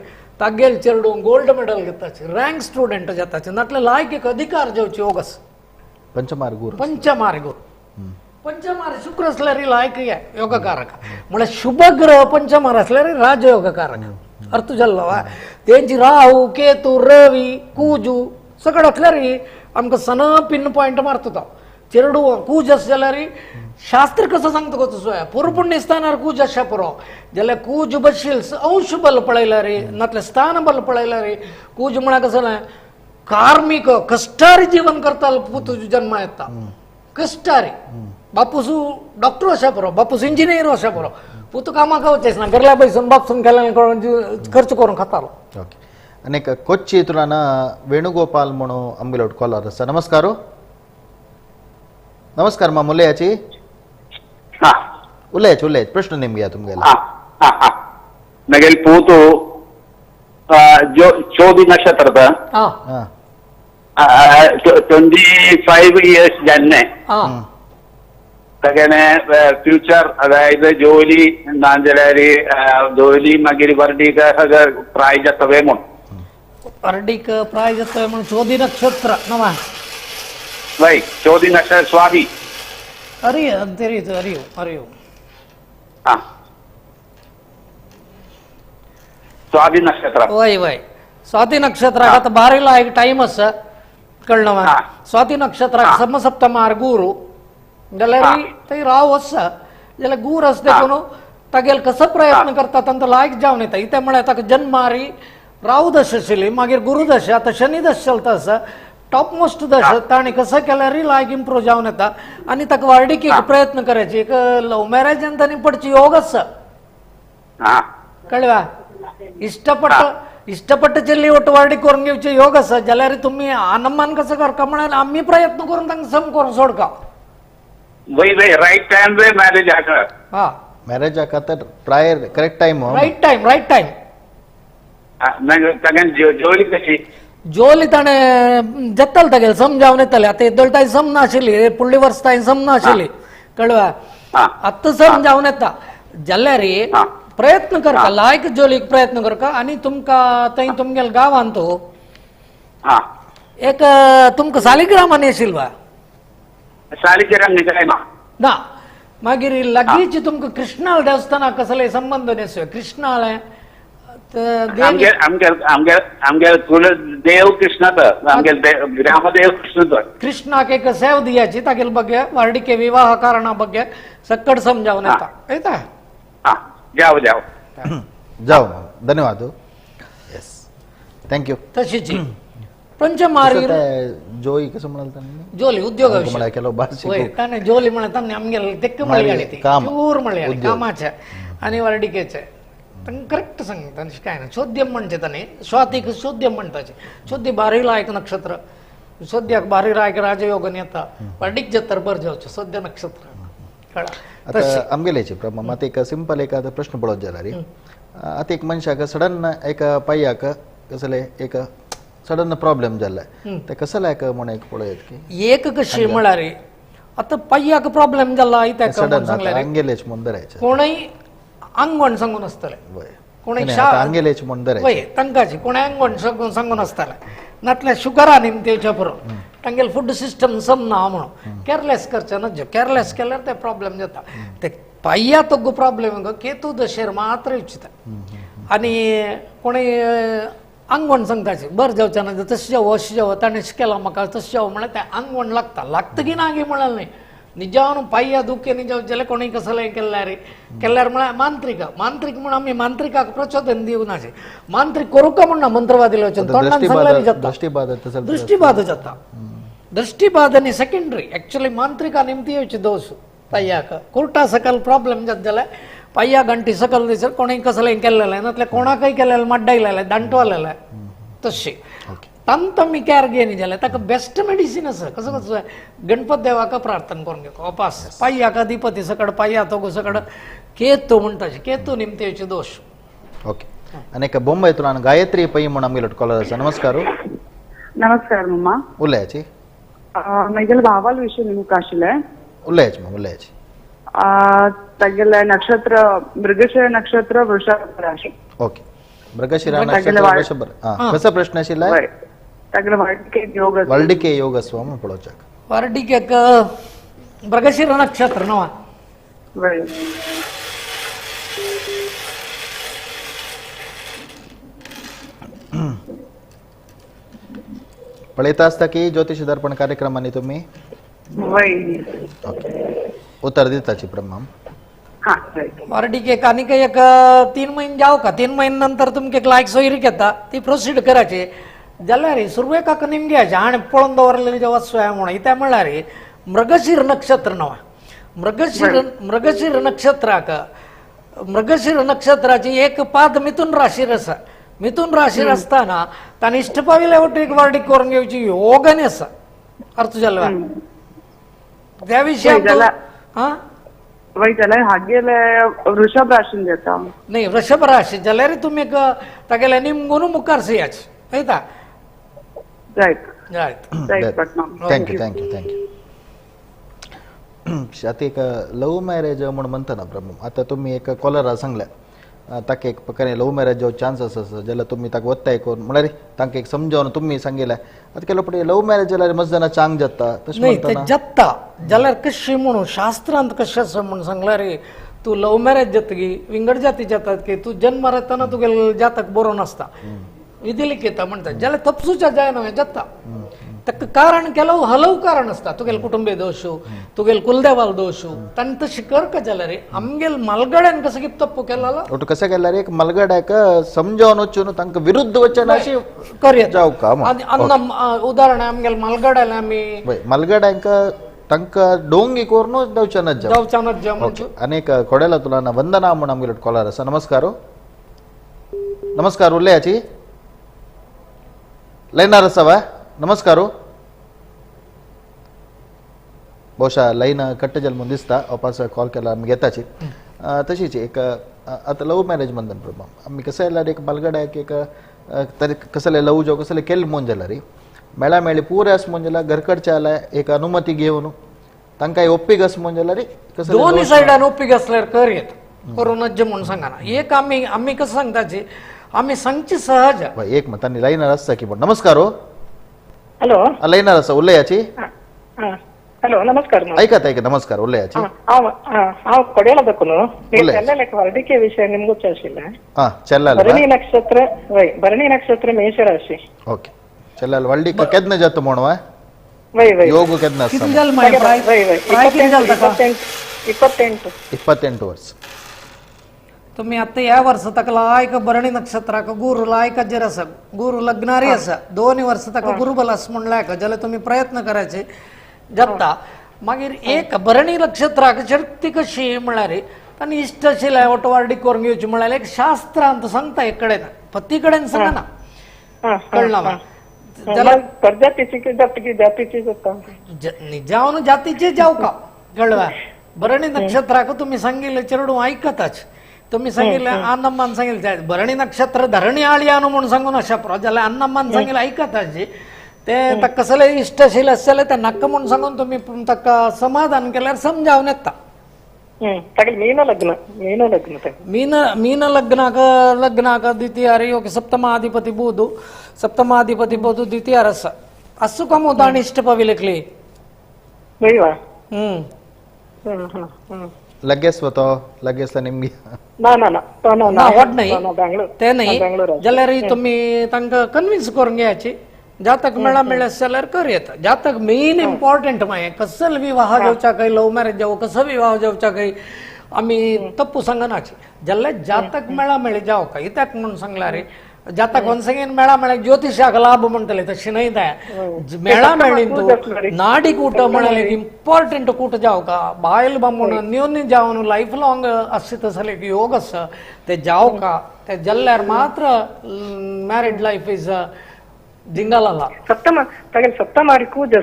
[SPEAKER 2] तागेल चेडूं गोल्ड मेडल घेताचे रँक स्टुडंट जाताचे नातल्यार लायक एक अधिकार जेवची योग आसा.
[SPEAKER 1] पंचमार गुरु
[SPEAKER 2] पंचमार गुरु पंचमार शुक्र असल्यार लायक योगकारक म्हळ्यार शुभ ग्रह पंचमार असल्यार राजयोगकारक अर्थ जाल्लो तेंची राहू केतू रवी कुजू सगळें असल्यार आमकां सना पिन पॉयंट मारता तो चेरडू कूज आसा जाल्यार शास्त्र कसं सांगता गो तसो पुरपुण्य स्थानार कूज आसच्या पुरो जाल्यार कूज बशील अंश बल पळयल्यार नातल्यार स्थान बल पळयल्यार कूज म्हळ्यार कसं कार्मीक कश्टारी जीवन करता पूत जन्मा येता कश्टारी बापूस डॉक्टर आसा पुरो बापूस इंजिनियर आसा पुरो पूत कामाक वचेच ना घरल्या पयसून बापसून केल्यान खर्च करून खातालो.
[SPEAKER 1] ओके आनी एक कोच्ची तुलान वेणुगोपाल म्हणून आमगेलो कॉलर आसा. नमस्कार. नमस्कार माम, उलयाची उलयाच उलयाच प्रश्न निमगया तुमगेला.
[SPEAKER 3] मगेल पूतु चोदी नक्षत्र 25 years ജന്നെ തകനെ ഫ്യൂച്ചർ, അതായത് ജോലി എന്താ ജോലി മകിരി വർഡിക പ്രായജത്തവേമോ
[SPEAKER 2] വർഡിക പ്രായജത്തവേമോ ചോതി നക്ഷത്ര നമ
[SPEAKER 3] വൈ ചോതി നക്ഷത്ര സ്വാതി
[SPEAKER 2] അറിയോ தெரியுது അറിയോ അറിയോ
[SPEAKER 3] ആ स्वाती नक्षत्र
[SPEAKER 2] वय वय स्वाती नक्षत्र आता बारीला एक टाइम आसा कळना. स्वाती नक्षत्राक समसप्तमार गुरु जाल्यार थंय राव आसा जाल्यार गुर आसा देखून तागेल कसो प्रयत्न करता तांकां लायक जावन येता. इतें म्हळ्यार ताका जन्मारी राव दशा आशिल्ली, मागीर गुरू दशा, आतां शनी दशा चलता आसा, टॉप मोस्ट दशा, ताणें कसो केल्यार लायक इम्प्रूव जावन येता आनी ताका वार्डिकेक प्रयत्न करायचे. एक लव मॅरेजान तांणी पडची योग आसा कळवा. इष्टपट्ट चेल्ली ಒಟ್ಟು वार्डी करून घेवचे योग आसा जाल्यार तुमी आनंदान कसो करका म्हळ्यार आमी प्रयत्न करून तांकां सम करून सोडका.
[SPEAKER 3] वय वय राईट टाइम वे मॅरेज आका.
[SPEAKER 2] हा
[SPEAKER 1] मॅरेज आका तर prior correct time
[SPEAKER 2] right time right time.
[SPEAKER 3] जोली कशी
[SPEAKER 2] जोली ताणें जत्तल तागेल समजावन येतले. आतां येदोळ तांय समनाशिल्ली, फुडली वर्स तांय समनाशिल्ली कळवा. आतां समजावन येता जाल्यार प्रयत्न करका लायक जोलीक प्रयत्न करका. आनी तुमकां थंय तुमगेल गांवांत एक तुमकां सालिग्रामान येशील वा
[SPEAKER 3] सालिग्राम
[SPEAKER 2] ना मागीर लागींच तुमकां कृष्णाल देवस्थानाक कसले संबंद न्हेसवे कृष्णाल
[SPEAKER 3] देव कृष्ण ग्रामदेव कृष्ण
[SPEAKER 2] कृष्णाक एक सेव दियाची तागेल ಬಗ್ಗೆ वार्डिके विवाह कारणा ಬಗ್ಗೆ सक्कड समजावन येता येता.
[SPEAKER 3] जाओ जाओ
[SPEAKER 1] जाओ. धन्यवाद. Yes thank you.
[SPEAKER 2] तशीच पंचमारी
[SPEAKER 1] जोई कसं म्हणाल
[SPEAKER 2] जोली उद्योग ताणें जोली म्हळ्यार ताणें आमगेले तेक्क मळयाळी ती प्यूर मळयाळी कामाचे आनी वार्डिकेचे तांकां करेक्ट सांगता काय ना. चोद्यम म्हणचे ताणें स्वातीक चोद्यम म्हणटाचे. चोद्य बारीला एक नक्षत्र, सद्याक बारीला एक राजयोगन येता वार्डीक जत्तर बर जावचें सद्या नक्षत्र.
[SPEAKER 1] आता आमगेल्याचे प्रमाण आतां एक सिंपल एक आतां प्रश्न पळोवप जाल्यार आतां एक मनशाक सडन एक पांयाक कसले एक सडन प्रॉब्लेम जाल्ले ते कसले एक म्हण एक पळयत की
[SPEAKER 2] एक कशी म्हळ्यार आतां पांयाक प्रॉब्लेम जाला इत्याक सांगल्यार
[SPEAKER 1] आंगेलेच म्हूण धरायचें
[SPEAKER 2] कोणूय आंगवण सांगून आसतलें कोणूय
[SPEAKER 1] आंगेलेच म्हूण धरायचें
[SPEAKER 2] वय तांकांची कोणूय आंगवण सांगून आसतलें नातल्यार शुगरा निमतेच्या पुरो तांगेले फूड सिस्टम समना म्हणून केरलेस करचें ना. केरलेस केल्यार ते प्रॉब्लेम जाता. ते पांया तोगो प्रॉब्लेम केतू दशेर मात्र इच्छिता आनी कोणूय आंगवण सांगताचे बरें जावचें ना तशें जावं अशें जावं ताणें केलां म्हाका तशें जावं म्हळ्यार तें आंगवण लागता लागतगी ना गी म्हळ्यार न्हय निजावन पांया दुखे निजाव जाल्यार कोणूय कसलें केल्यार केल्यार म्हळ्यार मांत्रिक मांत्रिक म्हूण आमी मांत्रिकाक प्रचोदन दिवनाचे मांत्रिक करूका म्हण ना मंत्रवादी वचून तोंडान सांगल्यार जाता दृष्टिबाधा जाता. दृष्टिबाधा न्ही सेकेंडरी एक्चुअली मांत्रिका निमती येवची दोश पांयाक कोर्टा सकल प्रॉब्लेम जाता जाल्यार पांया घंटी सकल दिसर कोणूय कसलें केल्लें नातल्यार कोणाकय केलेलें मड्डायलेलें दांटवालेलें तशें तांकां आमी कॅर घेयनी जाल्यार ताका बेस्ट मेडिसीन आसा. कसो कसो गणपत देवाक प्रार्थना करून घेवप अपास पांयाक अधिपती सकड पांया तोगो सकड केतू म्हणटा केतू निमतेचे दोश.
[SPEAKER 1] ओके आनी एक बोंबयतल्यान गायत्री पै म्हूण आमगेलो कॉलर आसा. नमस्कार.
[SPEAKER 8] नमस्कार मम्मा.
[SPEAKER 1] उलयाची
[SPEAKER 8] म्हगेले भावाल विशय निमकां आशिल्लें.
[SPEAKER 1] उलयाची मग उलयाची.
[SPEAKER 8] तागेले नक्षत्र मृगशिर नक्षत्र वृषभ राशी.
[SPEAKER 1] ओके मृगशिरा नक्षत्र वृषभ. कसो प्रश्न आशिल्लो?
[SPEAKER 8] तागेले वर्डिके योग
[SPEAKER 1] वर्डिके योग आसा म्हूण पळोवच्याक
[SPEAKER 2] वर्डिकेक मृगशिर नक्षत्र न्हू.
[SPEAKER 1] पळयता आसता की ज्योतिष दर्पण कार्यक्रमांनी तुमी ओके उत्तर दिताची प्रमाण.
[SPEAKER 2] वार्डिकेक आनीक एक 3 म्हयने जावं का 3 म्हयने नंतर तुमकां एक लायक सोयरीक येता ती प्रोसीड करायची जाल्यार सुरवेकाक निमगे आनी पळोवन दवरलेली जे वस्तू आहे म्हणून इत्याक म्हळ्यार मृगशीर नक्षत्र न्हू. मृगशीर मृगशीर नक्षत्राक मृगशीर नक्षत्राची एक पाद मिथुन राशीर आसा. मिथुन राशीर आसतना ताणें इश्टपाविल्या वटेक वार्डीक करून घेवची योगाने आसा अर्थ जालो त्या विशयान हां
[SPEAKER 8] वय जाल्यार हागेले वृषभ राशीन जाता
[SPEAKER 2] नाही वृषभ राशी जाल्यार तुमी तागेले निमगून मुखार सियाच आयता
[SPEAKER 8] right
[SPEAKER 2] right
[SPEAKER 8] right
[SPEAKER 1] thank you thank you thank you. आतां एक लव्ह मॅरेज म्हूण म्हणटा ना प्रभू, आतां तुमी एक कॉलरा सांगल्या ताका एक प्रकारे लव्ह मॅरेज जो चान्स आसा जाल्यार तुमी ताका वत्ताय करून म्हळ्यार तांकां एक समजावन तुमी सांगिल्लें. आतां केलो पळय लव्ह मॅरेज जाल्यार मस्त जाणां चांग जाता तशें
[SPEAKER 2] म्हणटा जाता जाल्यार कशें म्हणून शास्त्रांत कशें आसा म्हूण सांगल्यार तूं लव्ह मॅरेज जातकी विंगड जाती जातात की तूं जन्म येतना तुगेले जातक बरोवन आसता विधी लिखिता म्हणटा जाल्यार तपसूच्या जायना हें जाता. ताका कारण केलो हलव कारण आसता तुगेले कुटुंबे दोश तुगेले कुलदेवाल दोश ताणें तशें करका जाल्यार आमगेल मालगड्यान कसो कितें तप्पू केला
[SPEAKER 1] ओटू कशें केल्यार एक मालगड्याक समजावन वचून तांकां विरुद्ध वचन अशी
[SPEAKER 2] करया
[SPEAKER 1] जावका.
[SPEAKER 2] उदाहरण आमगेल मालगड्याला आमी
[SPEAKER 1] मालगड्यांक तांकां डोंगी करून जावचें
[SPEAKER 2] जावचें जाव.
[SPEAKER 1] अनेक कोडेला तुला वंदना म्हूण आमगेलो कॉलर आसा. नमस्कार नमस्कार उलयाची लायनार आसा वा. नमस्कार. ಬಹುಶಃ ಲೈನ್ ಕಟ್ಟ ಜಲ್ ಮುಂದೆ दिसता वापस कॉल केला आमी घेताची. तशीच एक आतां लव्ह मॅरेज म्हणटा प्रभा आमी कसं जाल्यार एक बालगड्याक एक तरी कसले लव्ह जावं कसले केले म्हूण जाल्यार मेळा मेळ्ळी पुरे आसा म्हूण जाल्यार घरकडच्या जाल्यार एक अनुमती घेवन तांकां ओप्पीक आसा म्हूण जाल्यार कसले
[SPEAKER 2] दोन्ही सायडान ओप्पीक आसल्यार कर येता करूं नज्ज म्हूण सांगना. एक आमी आमी कसं सांगताची आमी सांगची सहज
[SPEAKER 1] एक मत तांणी लायनार आसता की. नमस्कार.
[SPEAKER 5] हॅलो
[SPEAKER 1] लायनार आसा उलयाची.
[SPEAKER 5] हॅलो नमस्कार.
[SPEAKER 1] ऐकत ऐकत नमस्कार उलयाची.
[SPEAKER 5] हांव हांव कोडेला दाखून चेल्ललेक वर्डिके विषय निमगुच्च आशिल्लें.
[SPEAKER 1] हां चेल्लाल
[SPEAKER 5] भरणी नक्षत्र वय भरणी नक्षत्र मेषराशी.
[SPEAKER 1] ओके चेल्लाल वर्डिक केदना जाता म्हण वय
[SPEAKER 5] वय वय
[SPEAKER 1] योग केदना आसा
[SPEAKER 5] वय वय 28
[SPEAKER 1] 28 वर्ष.
[SPEAKER 2] तुम्ही आता या वर्ष ताका लायक भरणी नक्षत्राक गुरु लायकाचेर आसा गुरु लग्नारी आसा दोन वर्ष ताका गुरुबल आसा म्हूण लायक जाल्यार तुम्ही प्रयत्न करायचे जाता. मागीर एक भरणी नक्षत्राक शक्ती कशी म्हळ्यार आनी इश्ट आशिल्ले वट वार्डीक करून घेवची म्हळ्यार एक शास्त्रांत सांगता एक कडेन पती कडेन सांगना कळना
[SPEAKER 5] जाल्यार परजातीची जातीची जाता
[SPEAKER 2] जावन जातीचे जावका कळवा. भरणी नक्षत्राक तुम्ही सांगिल्लें चेडूं आयकताच. तुम्ही सांगितलं अन्नम्मान सांगितलं भरणी नक्षत्र धरणी आळयानु म्हणून सांगून अशा पुरो जाल्यार अन्नम्मान सांगितलं आयकताची ते ताका कसले इश्ट आशिल्ले आसले जाल्यार ते नाका म्हूण सांगून तुमी ताका समाधान केल्यार समजावन येता.
[SPEAKER 5] मीन लग्न मीन लग्न
[SPEAKER 2] मीन मीन लग्नाक लग्नाक द्वितीय योग सप्तमाधिपती बुध सप्तमाधिपती बुध द्वितीय आसा असो कमो ताणें इश्ट पाविलेकली.
[SPEAKER 1] लगेच वतो लगेच निमगे
[SPEAKER 5] ना ना ना
[SPEAKER 2] ना व्हड न्हय ते न्हय जाल्यार तुमी तांकां कन्विन्स करून घेयाची जातक मेळा मेळ्ळें जाल्यार कर येता. जातक मेन इम्पॉर्टंट मागीर कसल विवाह जावच्या काय लव्ह मॅरेज जावं कसो विवाह जावच्या काय आमी तप्पू सांगनाची जाल्यार जातक मेळा मेळ्ळें जावं काय कित्याक म्हणून सांगल्यार जातक वनसंगेन मेळा मेळ्ळें ज्योतिशाक लाभ म्हणटले तशें न्हय तें मेळा मेळ्ळी तूं नाडी कूट म्हळ्यार इम्पॉर्टंट कूट जावं का बायल बामूण न्यून जावन लायफ लॉंग आसता तसले एक योग आसा ते जावं का ते जाल्यार मात्र मॅरीड लायफ is జింగాలలా
[SPEAKER 5] सप्तमारी कूज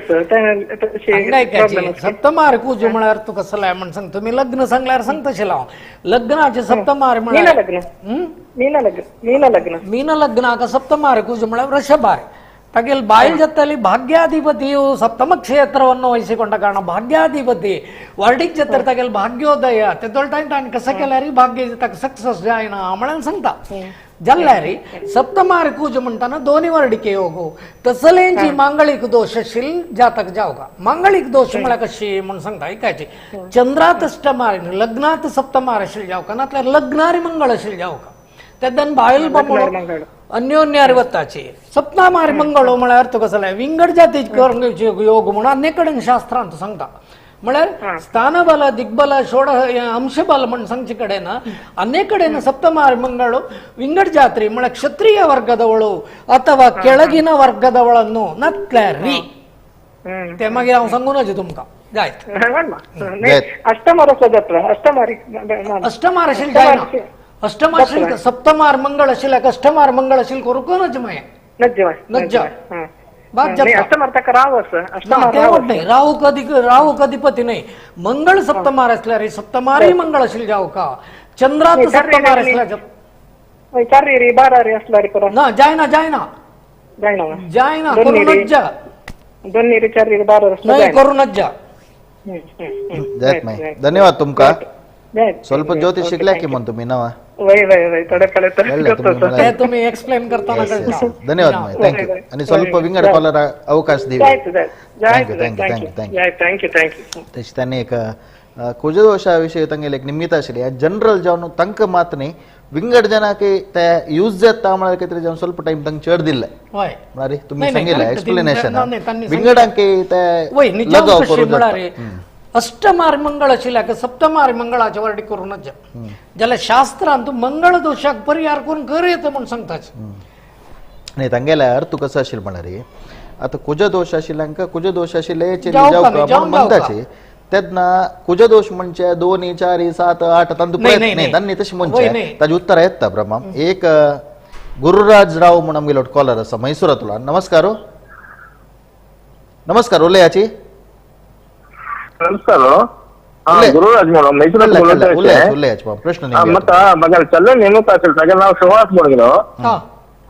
[SPEAKER 2] सप्तमारी कूज म्हळ्यार तुका कसलें म्हण सांग तुमी लग्न सांगल्यार सांग तशें हांव लग्नाचें सप्तमारी म्हळ्यार
[SPEAKER 5] मीन लग्न मीन लग्न
[SPEAKER 2] मीन लग्नाक सप्तमारी कूज म्हळ्यार ವೃಷಭಾರಿ ತಾಗೆಲ್ ಬಾಯಿಲ್ ಜೊತೆಲಿ ಭಾಗ್ಯಾಧಿಪತಿಯು ಸಪ್ತಮ ಕ್ಷೇತ್ರವನ್ನು ವಹಿಸಿಕೊಂಡ ಕಾರಣ ಭಾಗ್ಯಾಧಿಪತಿ ವರ್ಡಿಕ್ ಜೊತೆ ತಾಗೆಲ್ ಭಾಗ್ಯೋದಯ तेदोळ ताण कसं केल्यार भाग्य ताका सक्सेस जायना म्हणून सांगता जाल्यार सप्तमारी कूज म्हणटाना दोन्ही वर्डिके योग तसलेंची मांगलिक दोष आशिल जातक जावका. मांगलिक दोष म्हळ्यार कशी म्हूण सांगता ऐकायची चंद्रात अष्टमारी लग्नात सप्तमार आशिल जावका नातल्यार लग्नारी मंगळ आशिल जावका तेदन बायल बामण अन्योन्यार वताची सप्तमारी मंगळ म्हळ्यार अर्थ कसो विंगड जाती करून घेवची योग म्हणून अन्य कडेन शास्त्रांत सांगता म्हळ्यार स्थानबल दिग्बल षोड अंशबल म्हण सांगचे कडेन अनेक कडेन सप्तमारी ಮಂಗಳು ವಿಂಗಡ ಜಾತ್ರೆ म्हळ्यार ಕ್ಷತ್ರಿಯ ವರ್ಗದವಳು ಅಥವಾ ಕೆಳಗಿನ ವರ್ಗದವಳನ್ನು ನತ್ಲಾರಿ ते मागीर हांव सांगूनच तुमकां जायत.
[SPEAKER 5] अष्टमार अष्टमारी
[SPEAKER 2] अष्टमार आशिल्लें जायना. अष्टमाशील सप्तमार मंगळ आशिल्ल्याक अष्टमार मंगळ आशिल करूंक नज मागीर
[SPEAKER 5] नज्ज
[SPEAKER 2] नज्ज बाद जाता.
[SPEAKER 5] अष्टमार ताका राव आसा
[SPEAKER 2] ना ते म्हणट नाही, राहू अधिपती नाही, मंगळ सप्तमार असल्यार सप्तमारय मंगळ आशिल्ले जावका, चंद्रात सप्तमार असल्यार
[SPEAKER 5] चार रे बारा रे असल्यार करा
[SPEAKER 2] ना जायना जायना
[SPEAKER 5] जायना
[SPEAKER 2] जायना करू नज्जा,
[SPEAKER 5] दोन रे चार रे बारा
[SPEAKER 2] नाही करू नज्जा.
[SPEAKER 1] जायत मागीर धन्यवाद तुमका. ಸ್ವಲ್ಪ ज्योतिष शिकल्या की म्हण तुम्ही नवा
[SPEAKER 5] वय वय वय थोडे थोडे
[SPEAKER 2] तुम्ही एक्सप्लेन करताना.
[SPEAKER 1] धन्यवाद माय, thank you. आणि ಸ್ವಲ್ಪ विंगड कॉलर अवकाश दिवे. Thank you thank you thank you
[SPEAKER 5] thank you thank you.
[SPEAKER 1] तशी त्यांनी एक कुजदोषा विषय तांगेले एक निमित्त आशिल्लें जनरल जावन तांकां मात न्ही विंगड जनाक ते यूज जाता म्हळ्यार कितें तरी जावन ಸ್ವಲ್ಪ टायम तांकां चड दिल्लें म्हळ्यार तुमी सांगिल्लें एक्सप्लेनेशन विंगडांक ते लगाव करूं जाता.
[SPEAKER 2] अष्टमार मंगळ आशिल्ल्याक सप्तमार मंगळाचे वर्डी करूं नज जाल्यार शास्त्रान तूं मंगळ दोशाक परिहार करून कर येता म्हूण सांगताच.
[SPEAKER 1] न्ही तांगेल्या अर्थ कसो आशिल्लो म्हळ्यार आतां कुजदोश आशिल्ल्यांक कुजदोश आशिल्ले जावका म्हूण म्हणटाचे तेन्ना कुजदोश म्हणजे 2 4 7 8 तांतू न्ही तांणी तशें म्हणचें ताजें उत्तर येता प्रमाण. एक गुरुराज राव म्हूण आमगेलो कॉलर आसा म्हैसूरांतलो. नमस्कार. नमस्कार उलयाची.
[SPEAKER 9] ನಮಸ್ಕಾರ. ಗುರುರಾಜ್ ಮೇಡಮ್ ಮೈಸೂರಲ್ಲಿ.
[SPEAKER 1] ಪ್ರಶ್ನೆ
[SPEAKER 9] ಮತ್ತ ಮಗ ಚಲ್ಲ ನೇಮಕ ನಾವು ಸುಹಾಸ್ ಮುಳುಗಿರೋ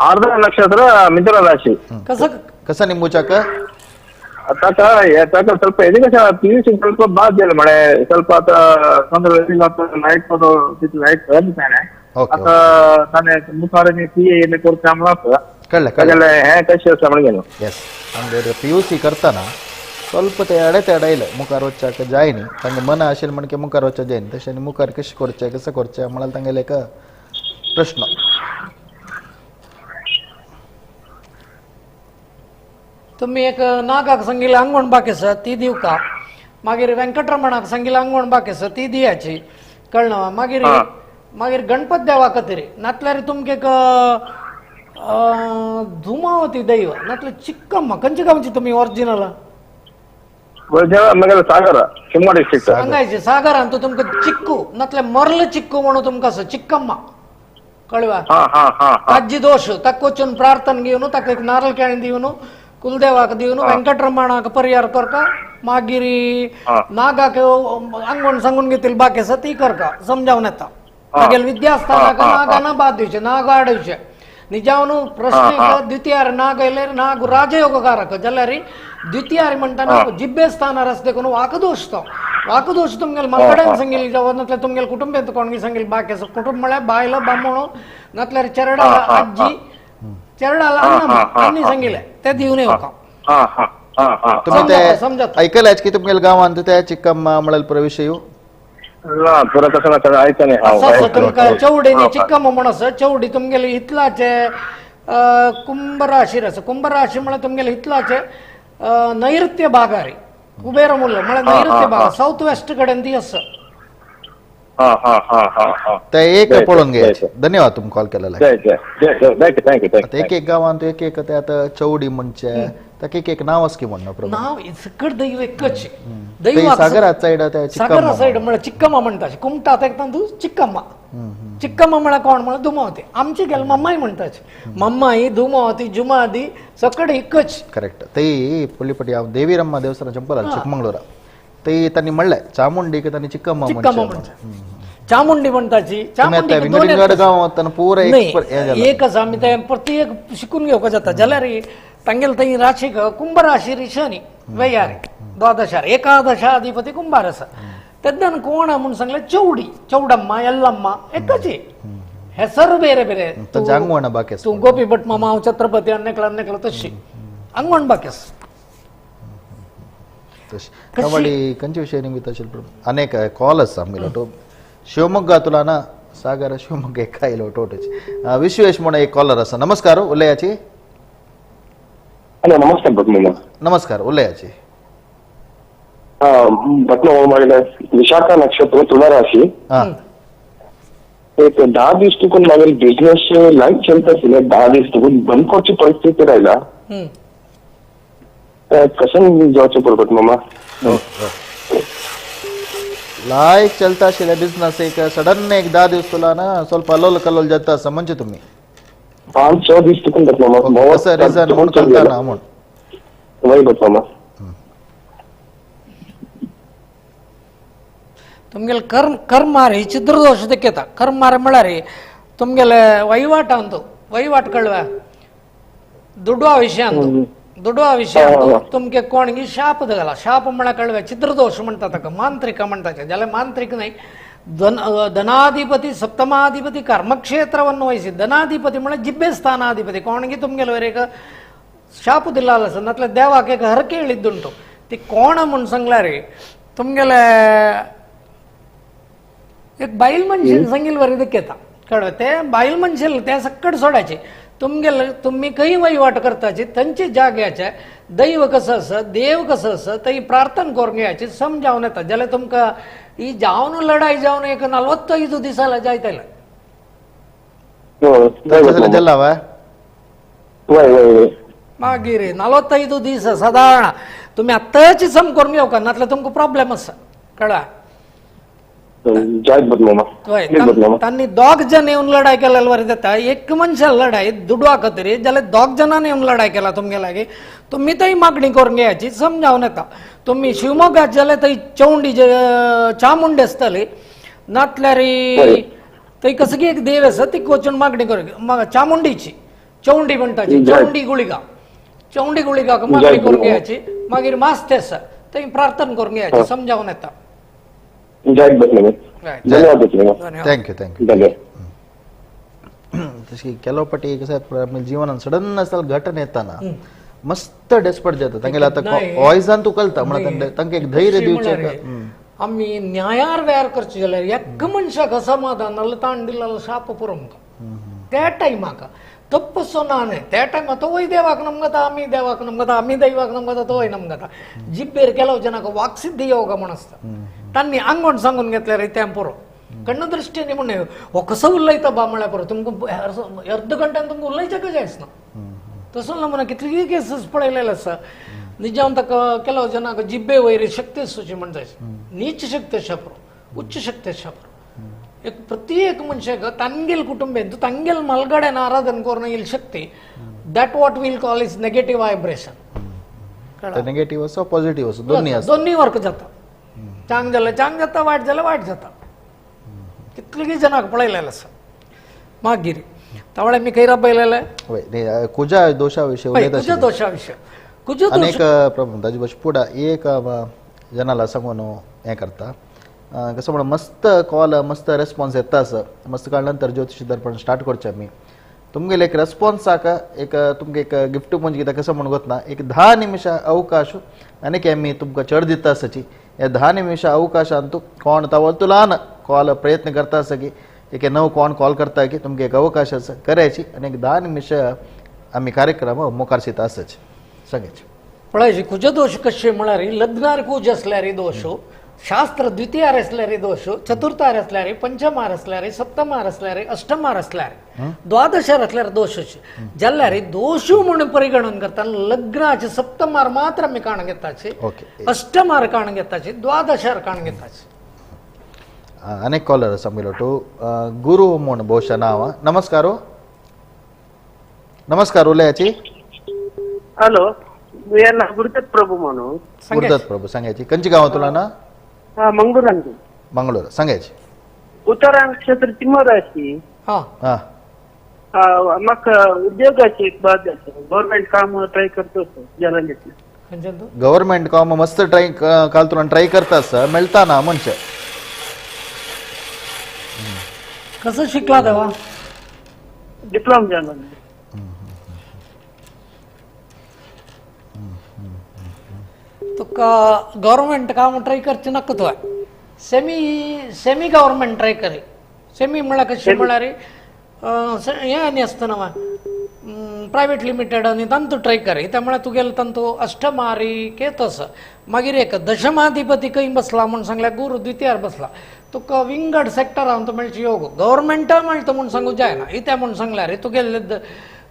[SPEAKER 9] ಆರ್ದ್ರ ನಕ್ಷತ್ರ ಮಿಥುನ ರಾಶಿ.
[SPEAKER 1] ಕಸ ನಿಮ್ಮುಚಾಕ
[SPEAKER 9] ತಾಕ ಸ್ವಲ್ಪ ಎಜುಕೇಶನ್ ಪಿ ಯು ಸಿ ಸ್ವಲ್ಪ ಬಾದ್ ಇಲ್ಲ ಮಳೆ ಸ್ವಲ್ಪ ನಾಯ್ಕ್ ನಾಯ್ಕ್ ತಾನೆ ಮುಖಾರೆ ಪಿ ಎ ಕೊಡ್ತಾ
[SPEAKER 1] ಕಳ್ಳ ಎಸ್ ಹಂಗಾರೆ ಪಿ ಯು ಸಿ करताना ಸ್ವಲ್ಪ ते अडे अडायले मुखार वच्चाक जायनी तांगे मन आशिल्लें म्हणके मुखार वच्चा जायनी तशें आनी मुखार कशें करचें कसं करचें म्हळ्यार तांगेले एक प्रश्न.
[SPEAKER 2] तुम्ही एक नागाक सांगिल्लें आंगवण बाकी आसा ती दिवका, मागीर व्यंकटरमणाक सांगिल्लें आंगवण बाकी आसा ती दियाची कळना, मागीर मागीर गणपत देवा खातीर नातल्यार तुमकां एक धुमावती दैव नातल्यार चिक्कम्मा. खंयच्या गांवची तुमी ओरिजिनल?
[SPEAKER 9] सागर शिवमोग्गा डिस्ट्रिक्ट.
[SPEAKER 2] हांगायचे सागरान तुमकां चिक्कू नातल्यार मर्ल चिक्कू म्हणून तुमकां आसा चिक्कम्मा कळवा. ताजी दोश ताका वचून प्रार्थना घेवन ताका एक नारळ केळी दिवन कुलदेवाक दिवन व्यंकटरमणाक परिहार करता, मागीर नागाक आंगवण सांगून घेतील बाकी आसा ती करता समजावन येता. मागीर विद्यास्थानाक नागाना बाद दिवचे नाग आडवचे निजावन प्रश्न द्वितीयार नाग आयल्यार नाग राजयोगकारक जाल्यार द्वितीयार म्हणटाना जिब्बे स्थानार आसा देखून वाकदोश तो वाकदोश तुमगेले मलकड्यान सांगिल्ले जावं नातल्यार तुमगेले कुटुंबेंत कोणगी सांगिल्ले बाकी आसा कुटुंब म्हळ्यार बायल बामणो नातल्यार चेरडाल आजी चेरडाल अण्णा आनी सांगिल्लें ते दिवन येवका.
[SPEAKER 1] तुमी ते ऐकल्याच की तुमगेले गांवांत ते चिक्कम्मा म्हळ्यार विशय
[SPEAKER 2] तुमकां चवडीनी चिक्कम्मा म्हूण आसा चवडी तुमगेले इतलाचे कुंभ राशीर आसा. कुंभ राशी म्हळ्यार तुमगेले इतलाचे नैऋत्य भागार कुबेर मुल्ल म्हळ्यार नैऋत्य भाग साऊथ वेस्ट कडेन ती आसा.
[SPEAKER 1] ते एक पळोवन घेयाचे. धन्यवाद तुमकां कॉल केलेला. एक एक गांवांत एक एक ते आतां चवडी म्हणचे ताका एक एक नांव आसा की म्हणना
[SPEAKER 2] नांव सकट दैव एकच
[SPEAKER 1] दैव सागरा सायड
[SPEAKER 2] सागरा सायड म्हळ्यार चिक्कम्मा म्हणटा कुमटा ताका तांतू चिक्कम्मा चिक्कम्मा म्हळ्यार कोण म्हळ्यार धुमावती आमची गेल मम्माय म्हणटाची मम्माई धुमावती जुमादी सकट एकच.
[SPEAKER 1] करेक्ट. ते पल्लीपटी हांव देवीरम्मा देवस्थान चंपला चिकमंगळूरा ते तांणी म्हणलें चामुंडीक तांणी चिक्कम्मा
[SPEAKER 2] चिक्कम्मा म्हणटा चामुंडी म्हणटाची चामुंडी
[SPEAKER 1] विंगड गांवांत पुरा
[SPEAKER 2] एक आसा आमी ते प्रत्येक शिकून घेवपाक जाता जाल्यार तांगेले थंय राशीक कुंभ राशीर शनी व्ययार द्वादशार एकादशाधिपती कुंभार आसा तेन्ना कोण म्हूण सांगलें चवडी चवडम्मा यल्लम्मा एकच हेसर बेरे बेरे तूं गोपी भट मामा हांव छत्रपती अन्नेकला अन्नेकला तशी आंगवण बाकी आसा.
[SPEAKER 1] कबड्डी खंयचे विशय निमित्त आशिल्लो अनेक कॉल आसा आमगेलो तो शिवमोग्गा तुला सागर शिवमोग्गा एक आयलो टोटच विश्वेश म्हूण एक कॉलर आसा. नमस्कार उलयाची.
[SPEAKER 9] हॅलो नमस्कार भटमामा.
[SPEAKER 1] नमस्कार उलयाची.
[SPEAKER 9] भटमामा विशाखा नक्षत्र तुला राशी. एक 10 दीस तुकून मागीर बिझनेस लायक चलता आशिल्लें 10 दीस तुकून बंद करची परिस्थिती रायला कसं जावचें पडत मामा?
[SPEAKER 1] लायक चलता आशिल्ले बिझनस एक सडन एक 10 दिवस तुला ना ಸ್ವಲ್ಪ ಅಲ್ಲೋಲ ಕಲ್ಲೋಲ जाता आसा म्हणजे तुम्ही
[SPEAKER 9] 5-6 दीस तुकून जाता मामा.
[SPEAKER 1] कसं रिझन म्हणून कळता ना म्हूण.
[SPEAKER 9] वय बत मामा.
[SPEAKER 2] तुमगेले कर्म कर्मारे चित्रदोष ದಕ್ಕೆತ ಕರ್ಮಾರೆ म्हळ्यार तुमगेले ವಹಿವಾಟ ಅಂತು ವಹಿವಾಟ್ ಕಳುವ ದುಡ್ಡುವ ವಿಷಯ ಅಂತು ದುಡ್ಡುವ ವಿಷಯ ಅಂತು तुमके कोणगी शाप दगला शाप म्हळ्यार कळवे चित्रदोष म्हणटा ताका मांत्रिक म्हणटा जाल्यार मांत्रिक न्हय ಧನಾಧಿಪತಿ ಸಪ್ತಮಾಧಿಪತಿ ಕರ್ಮಕ್ಷೇತ್ರವನ್ನು ವಹಿಸಿ ಧನಾಧಿಪತಿ म्हळ्यार ಜಿಬ್ಬೆ ಸ್ಥಾನಾಧಿಪತಿ ಕೋಣಗಿ तुमगेले वयर एक ಶಾಪ ದಿಲ್ಲ ಅಲ್ಲ ಸರ್ ನತ್ಲೆ ದೇವಾक एक ಹರಕೆ ಹೇಳಿದ್ದುಂಟು ती कोण म्हूण सांगल्यार तुमगेले एक बायल मनशेन सांगिल वरी दक्केता कळ्ळें ते बायल मनशेन ते सक्कड सोडायचे तुमगेले तुम्ही काही वहिवाट करताची तांचे जाग्याचे दैव कसं आसा देव कसं आसा थंय प्रार्थना करून घेयाची समजावन येता जाल्यार तुमकां ही जावन लढाई जावन एक 45 दिसाला जायतले. मागीर 45 दीस सादारण तुम्ही आत्ताची सम करून घेवका नातल्यार तुमकां प्रॉब्लेम आसा कळ्ळा. त्यांनी दोग जण येवन लढाई केल्यार बरें जाता एक मनशान लढाई दुडवा खातीर जाल्यार दोग जणांनी येवन लढाई केला तुमगे लागीं तुमी थंय मागणी करून घेयाची समजावन येता. तुमी शिवमोग्गात जाल्यार थंय चौंडी चामुंडी आसतली नातल्यार थंय कसं की एक देव आसा ती वचून मागणी करून चामुंडीची चौंडी म्हणटा चौंडी गुळिगा चौंडी गुळिगाक मागणी करून घेयाची मागीर मास्ते आसा थंय प्रार्थना करून घेयाची समजावन येता.
[SPEAKER 1] Thank you thank you. तशी ಕೆಲವು ಪಟ್ಟಿ कसं जीवनात सडन असल घटन येताना मस्त डेस्पर्ट जाता तांगेले आतां वॉयसान तूं कळटा म्हणून तांकां एक धैर्य दिवचें.
[SPEAKER 2] आमी न्यायार वेर करचे जाल्यार एक मनशाक असमाधान नाल्यार ताण दिल्लो शाप पुरो आमकां त्या टायमाक तप्पसो ना न्हय त्या टायमाक तोवूय देवाक नमगता आमी देवाक नमगता आमी दैवाक नमगता तोवूय नमगता जिब्बेर ಕೆಲವು ಜನಕ್ಕೆ ವಾಕ್ಸಿದ್ಧಿ ಯೋಗ म्हण आसता तांणी आंगवण सांगून घेतल्यार तें पुरो कण्ण दृश्टीने म्हण हो कसो उलयता बा म्हळ्यार पुरो तुमकां अर्द घंट्यान तुमकां उलयचें जायच ना तसो ना म्हणून कितली केसीस पळयलेले आसा निजाम ताका ಕೆಲವು ಜನಕ್ಕೆ जिब्बे वयर शक्ती आसूची म्हण जाय नीच शक्ती आसा पुरो उच्च शक्ती आसा पुरो एक प्रत्येक मनशाक तांगेल कुटुंबेन तांगेल मलगड्यान आराधन करून येईल शक्ती that what will call is negative vibration.
[SPEAKER 1] Negative आसा पॉझिटिव्ह आसा दोन्ही आसा
[SPEAKER 2] दोन्ही वर्क जाता चांग जाल्यार चांग जाता वायट जाल्यार वायट जाता कितले जणांक पळयलेलें आसा. मागीर तावळे मी खंय राबयलेले
[SPEAKER 1] कुजा दोशा विशय उलयता
[SPEAKER 2] कुजा दोशा विशय कुजा
[SPEAKER 1] अनेक प्रॉब्लेम ताजे बस पुढा एक जनाला सांगून हें करता कसं म्हणून मस्त कॉल मस्त रेस्पॉन्स येता आसा मस्त काळ नंतर ज्योतिष दर्पण स्टार्ट करचे आमी तुमगेले एक रेस्पॉन्साक एक तुमगे एक गिफ्ट म्हणजे कितें कसं म्हणून ना एक 10 निमिषा अवकाश आनी आमी तुमकां चड दिता आसाची ह्या 10 निमिषा अवकाशान तूं कोण तावळ तुला कॉल प्रयत्न करता आसा की एक नव कोण कॉल करता की तुमगे एक अवकाश आसा करायची आनी एक 10 निमिष आमी कार्यक्रम मुखार आसाची सांगायची.
[SPEAKER 2] पळय कुज दोश कशे म्हळ्यार लग्नार कुज आसल्यार दोश शास्त्र द्वितीयार आसल्यार दोश चतुर्थार आसल्यार पंचमार आसल्यार सप्तमार आसल्यार अष्टमार आसल्यार द्वादशार आसल्यार दोश जाल्यार दोशू म्हणून परिगणन करता लग्नाचे सप्तमार मात्र आमी काण घेताचे अष्टमार काण घेताचे द्वादशार काण घेताचे.
[SPEAKER 1] अनेक कॉलर आसा आमगेलो टू गुरू म्हूण भोवशा नांव. नमस्कार. नमस्कार उलयाची.
[SPEAKER 8] हॅलो गुरुदत्त प्रभू म्हणून.
[SPEAKER 1] गुरुदत्त प्रभू सांगायची कंची गांवांतलो ना?
[SPEAKER 8] मंगळूर.
[SPEAKER 1] मंगळूर सांगायची.
[SPEAKER 8] उत्तरा नक्षत्र सिंह राशी. म्हाका उद्योगाची एक बात गव्हर्नमेंट काम ट्राय करतो जनांचे.
[SPEAKER 1] गव्हर्नमेंट काम मस्त ट्राय काल तुला ट्राय करता सर मेळता ना म्हणजे
[SPEAKER 2] कसं शिकला तेव्हा?
[SPEAKER 8] डिप्लोमा झाला.
[SPEAKER 2] तुका गव्हर्नमेंट काम ट्राय करचें नाका तुवें सेमी सेमी गव्हर्नमेंट ट्राय करी. सेमी म्हळ्यार कशें म्हळ्यार हें आनी आसता ना प्रायवेट लिमिटेड आनी तांतू ट्राय करी त्या म्हळ्यार तुगेलो तांतू अष्टमारी केत आसा मागीर एक दशमाधिपती खंय बसला म्हूण सांगल्यार गुरू द्वितीयार बसला तुका विंगड सेक्टरान तूं मेळचे योग गव्हर्नमेंटा मेळटा म्हूण सांगू जायना इत्या म्हूण सांगल्यार तुगेले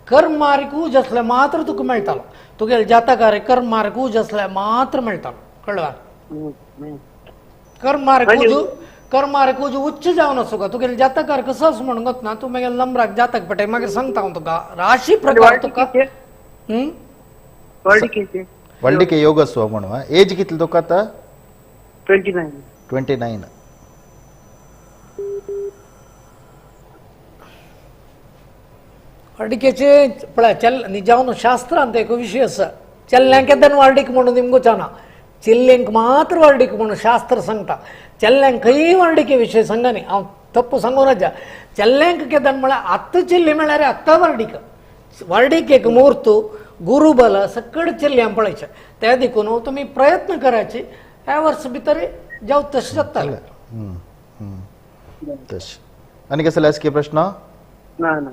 [SPEAKER 2] कर्मार कूज आसल्यार मात्र तुका मेळटालो तुगेले जातकार कर्मार कूज आसल्यार मात्र मेळटालो कळ्ळा. कर्मार कुजू उच्च जावन आसूं तुगेले जातकार कसो आसा म्हणून ना तूं मागीर नंबराक जातक पडटा मागीर सांगता हांव तुका राशी प्रकार तुका.
[SPEAKER 1] व्हडलिके योग आसो म्हणून. एज कितली तुका आतां?
[SPEAKER 8] 29.
[SPEAKER 1] 29.
[SPEAKER 2] व्हडलिकेचे पळय चल निजावन शास्त्रांत एक विशय आसा चल्ल्यांक केदन व्हडलीक म्हणून निमगोचा ना चिल्ल्यांक मात्र व्हडलीक म्हणून शास्त्र सांगता. चल्ल्यांक खंय व्हडलिके विशय सांगा न्ही हांव तप्प सांगूं राजा. चल्ल्यांक केदन म्हळ्यार आत्तां चिल्ली म्हळ्यार आत्तां व्हडलीक व्हडलीक एक म्हूर्त गुरुबल सकड चिल्ल्यांक पळयचें त्या देखून तुमी प्रयत्न करायचे ह्या वर्स भितर जावं तशें जातालें.
[SPEAKER 1] तशें आनी कसले आसा प्रश्न?
[SPEAKER 8] ना ना.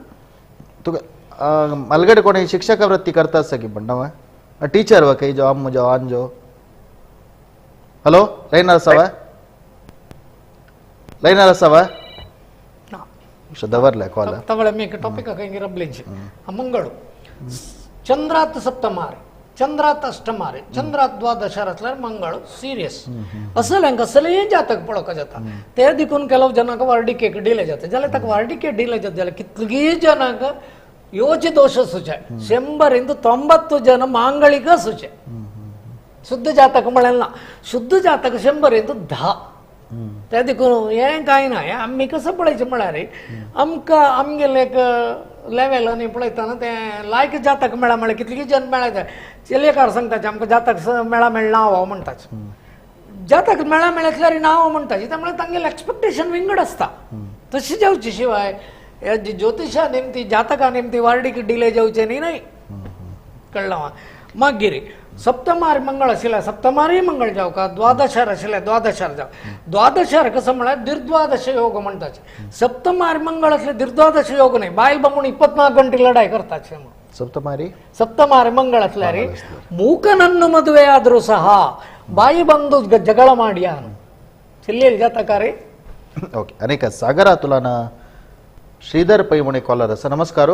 [SPEAKER 1] तुका मालगडे कोण शिक्षक वृत्ती करता आसा की म्हणटा टीचर वा खंय जो आम जो आंजो? हॅलो लायनार आसा वा? लायनार आसा वा? दवरले कॉल.
[SPEAKER 2] तवळे मी टॉपिक खंय रबलेंचे मंगळ चंद्रात सप्तमारे चंद्रात अष्टमारे चंद्रात द्वादशार असल्यार मंगळ सिरियस असल्यांक असलेय जातक पळोवपाक जाता. ते देखून ಕೆಲವು जनांक वार्डिकेक डिले जाता जाल्यार ताका वार्डिके डिले जाता जाल्यार कितलीय जनांक योचे दोष आसूचे 100 ಜನ ಮಾಂಗಳಿಕ ಆसूचे. शुद्ध जातक म्हळ्यार ना शुद्ध जातक 100 ते देखून हें कांय ना. हें आमी कसो पळयचें म्हळ्यार आमकां आमगेलें एक लेवल आनी पळयतना तें लायक जातक मेळा म्हळ्यार कितलीं जन मेळा चेलेकार सांगताचे आमकां जातक मेळा मेळना हांव म्हणटाचे जातक मेळा मेळतल्यार नांव म्हणटाचे त्यामुळे तांगेलें एक्सपेक्टेशन विंगड आसता. तशी जावची शिवाय ज्योतिषा निमती जातका निमती वार्डीक डिले जावचे न्ही न्हय कळ्ळां. मागीर सप्तमार मंगळ आशिल्ल्यार सप्तमारय मंगळ जावका द्वादशार आशिल्ल्यार द्वादशार जाव. द्वादशार कसो म्हळ्यार दिर्द्वादश योग म्हणटाचे. सप्तमार मंगळ आसल्यार द्वादश योग न्हय बायल बामूण 24 ಗಂಟೆ ಲಡಾಯಿ करताचे.
[SPEAKER 1] ಸಪ್ತಮಾರಿ
[SPEAKER 2] ಸಪ್ತಮಾರಿ ಮಂಗಳ ಆಸल्यार ಮೂಕನನ್ನು ಮದುವೆ ಆದರೂ ಸಹ ಬಾಯಿ ಬಂದು ಜಗಳ ಮಾಡ್ಯಾನು ಚಿಲ್ಲೆಯಲ್ಲಿ ಜಾತಕಾರಿ.
[SPEAKER 1] ಓಕೆ ಅನೇಕ ಸಾಗರ ತುಲಾನ ಶ್ರೀಧರ್ ಪೈಮುಣಿ ಕಾಲರ್ ಸರ್. ನಮಸ್ಕಾರ.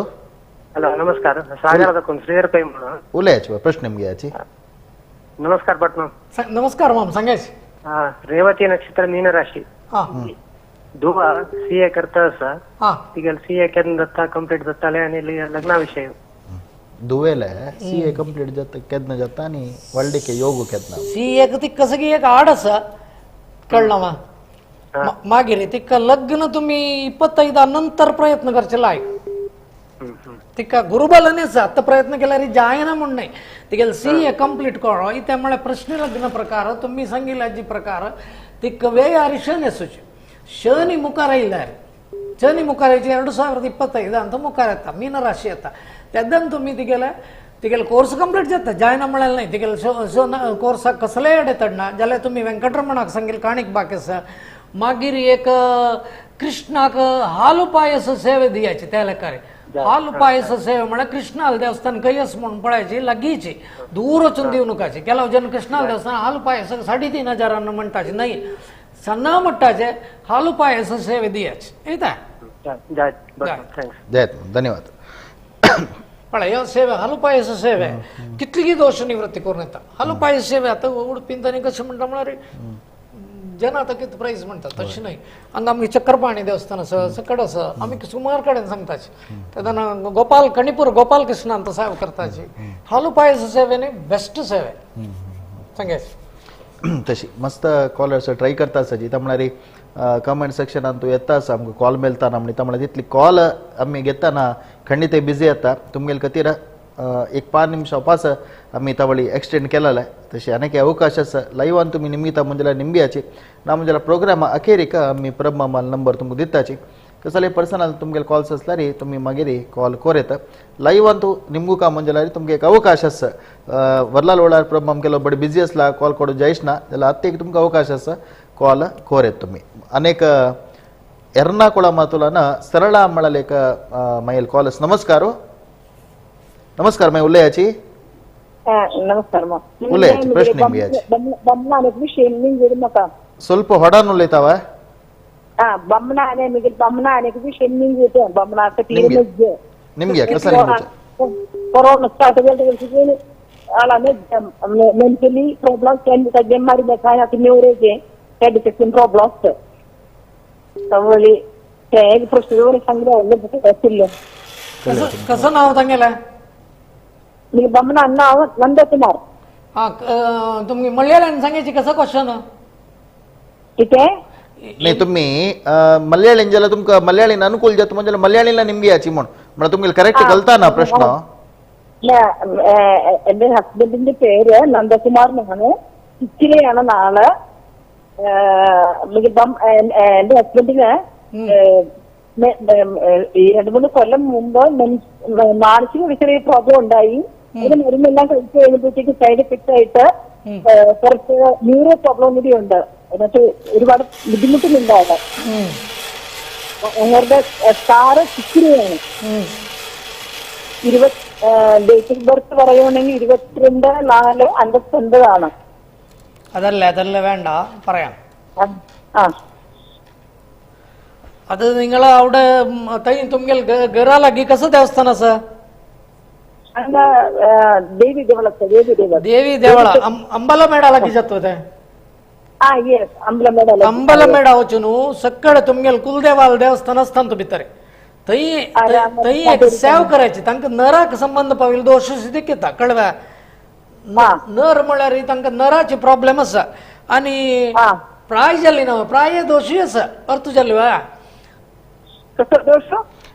[SPEAKER 8] ಹಲೋ ನಮಸ್ಕಾರ. ಸಾಗರದ ಶ್ರೀಧರ್ ಪೈಮುಣ
[SPEAKER 1] ಉಲ್ಲೇಚ ಪ್ರಶ್ನೆ ನಿಮಗೆ ಆಚಿ.
[SPEAKER 8] ನಮಸ್ಕಾರ ಭಟ್ ಮಾಮ್.
[SPEAKER 2] ನಮಸ್ಕಾರ ಮಾಮ್ ಸಂಗೇಶ್.
[SPEAKER 8] ರೇವತಿ ನಕ್ಷತ್ರ ಮೀನ ರಾಶಿ. ಧುವ ಸಿ ಎ करता आसा तिगेल सी ए केन्ना जाता कंप्लीट जाताले आनी लग्ना विशय.
[SPEAKER 1] दुवेले सी ए कंप्लीट जाता केन्ना जाता आनी व्हडलिके योग केन्ना
[SPEAKER 2] सी ए तिका सगळी एक आड आसा कळ्ळां मा. मागीर तिका लग्न तुमी 25 नंतर प्रयत्न करचे लायक तिका गुरुबलनेच आतां प्रयत्न केल्यार जायना म्हूण न्हय तिगेले सी ए कंप्लीट कळ्ळो ते म्हळ्यार प्रश्न लग्न प्रकार तुमी सांगिल्ला जी प्रकार तिका वेयार शनी आसूचे ಶನಿ ಮುಖಾರ ಇಲ್ಲಾರೆ ಶನಿ ಮುಖಾರ 2025 ಅಂತ ಮುಖಾರ येता मीन राशी येता तेन्ना तुमी तिगेले तिगेले कोर्स कंप्लीट जाता जायना म्हळ्यार न्हय तिगेले कोर्साक कसलेय अडेतडना जाल्यार तुमी वेंकटरमणाक सांगील काणीक बाकी आसा. मागीर एक कृष्णाक हालू पायस सेवे दियाची त्या लेखार हालू पायस सेवे म्हळ्यार कृष्णाल देवस्थान खंय आसा म्हणून पळयाची लागींची दूर वचून दिवनुकाची. ಕೆಲವು जन कृष्णाल देवस्थान हालू पायस 3500 म्हणटाचे न्हय ಸಣ್ಣ ಮಟ್ಟಾಚೆ ಹಾಲು ಪಾಯಸ ಸೇವೆ ದಿಯಾಚೆ ಆಯ್ತಾ.
[SPEAKER 1] ಧನ್ಯವಾದ.
[SPEAKER 2] ಪಳೆಯ ಸೇವೆ ಹಾಲು ಪಾಯಸ ಸೇವೆ कितली दोष निवृत्ती करून येता. हालू पायस सेवे आतां उडपीन आनी कशें म्हणटा म्हळ्यार जन आतां कितें प्रायस म्हणटा तशें न्हय. हांगा आमगे चक्रपाणी देवस्थान आसा सकड आसा आमी सुमार कडेन सांगताचे तेन्ना गोपाल कणिपूर गोपाल कृष्ण अंत सेवा करताची हालू पायस सेवे न्ही बेस्ट सेवे सांगायचे.
[SPEAKER 1] तशी मस्त कॉलर्स ट्राय करता आसा जी म्हळ्यार कमेंट सेक्शनान तूं येता आसा आमकां कॉल मेळटा ना म्हणी म्हळ्यार तितली कॉल आमी घेतना खंडीत बिजी येता तुमगेले खातीर एक 5 निमिषा पास आमी तवळी एक्सटेंड केलेले. तशें आनीक अवकाश आसा लायवान तुमी निमिता म्हणजे निंबियाची ना म्हणजे प्रोग्रामा अखेरीक आमी प्रभमाल नंबर तुमकां दिताची कसले पर्सनल तुमगेले कॉल्स आसल्यार तुमी मागीर कॉल कोर येता लायवान तूं निमगू का म्हणजे तुमकां एक अवकाश आसा वरलाल वेळार प्रभमाम केलो बड बिजी आसला कॉल करूं जायच ना जाल्यार आतां एक तुमकां अवकाश आसा कॉल कोर येता तुमी. अनेक एर्नाकुळम तुलना सरळ म्हळ्यार एक मागीर कॉल आसा. नमस्कार. नमस्कार मागीर उलयाची.
[SPEAKER 7] नमस्कार.
[SPEAKER 1] उलयाची प्रश्न निमगियाची ಸ್ವಲ್ಪ ಹೊಡಾನ್ ಉಲೈತಾವ. ನಿಮ್ಗೆ ಕಸ
[SPEAKER 7] corona start mentally problem digestion problem आसता. त्यामुळे ते एक प्रोसिजर सांगले आशिल्लें.
[SPEAKER 2] कसं नाव तांगेलें?
[SPEAKER 7] बमना नाव नंदकुमार.
[SPEAKER 2] हा, तुम्ही मल्याळीन सांगायची कसं क्वेश्चन?
[SPEAKER 7] कितें?
[SPEAKER 1] नाही, तुम्ही मल्याळीन जाल्यार तुमकां मल्याळीन अनुकूल जाता म्हणजे मल्याळीला निमगी याची म्हण म्हणल्यार तुमगे करेक्ट कळता ना प्रश्न?
[SPEAKER 7] എന്റെ ഹസ്ബൻഡിന്റെ പേര് നന്ദകുമാർ എന്നാണ്. ചിറ്റിലയാണ് നാള്. എന്റെ ഹസ്ബൻഡിന് ഈ 2-3 കൊല്ലം മുമ്പ് മാനസിക ഒരു ചെറിയ പ്രോബ്ലം ഉണ്ടായി. അതിന് മരുന്നെല്ലാം കഴിച്ചു കഴിഞ്ഞപ്പോഴത്തേക്ക് സൈഡ് എഫക്റ്റ് ആയിട്ട് കുറച്ച് ന്യൂറോ പ്രോബ്ലം കൂടി ഉണ്ട്. എന്നിട്ട് ഒരുപാട് ബുദ്ധിമുട്ടുന്നുണ്ടാണ്. ഞങ്ങളുടെ സ്റ്റാറ് ചിറ്റിലയാണ്. ഡേറ്റ് ഓഫ് ബർത്ത് പറയുകയാണെങ്കിൽ 22/4/59 ആണ്.
[SPEAKER 2] അതല്ല അതല്ല വേണ്ട പറയാം. അത് നിങ്ങൾ അവിടെ തുമ്മിൽ ഗറാലാಗಿ കಸ ದೇವಸ್ಥಾನ ಸರ್?
[SPEAKER 7] ದೇವಿ ದೇವಳ. ದೇವಿ
[SPEAKER 2] ದೇವಳ ಅಂಬಲಮೇಡ ಲಾಗಿ ಜತ್ತದೆ. ಅಂಬಲಮೇಡ ವಚನು ಸಕ್ಕಳ ತುಮ್ಗೆಲ್ ಕುಲದೇವಾಲ ದೇವಸ್ಥಾನ ಸ್ಥಾನ ಬಿತ್ತಾರೆ. तई तई एक सेव करायची तांकां नराक संबंध पाविल्लो दोश दिखता कळव्या. नर म्हळ्यार तांकां नराची प्रॉब्लेम आसा आनी प्राय जाली ना प्राय दोशूय आसा. अर्थ जाली वा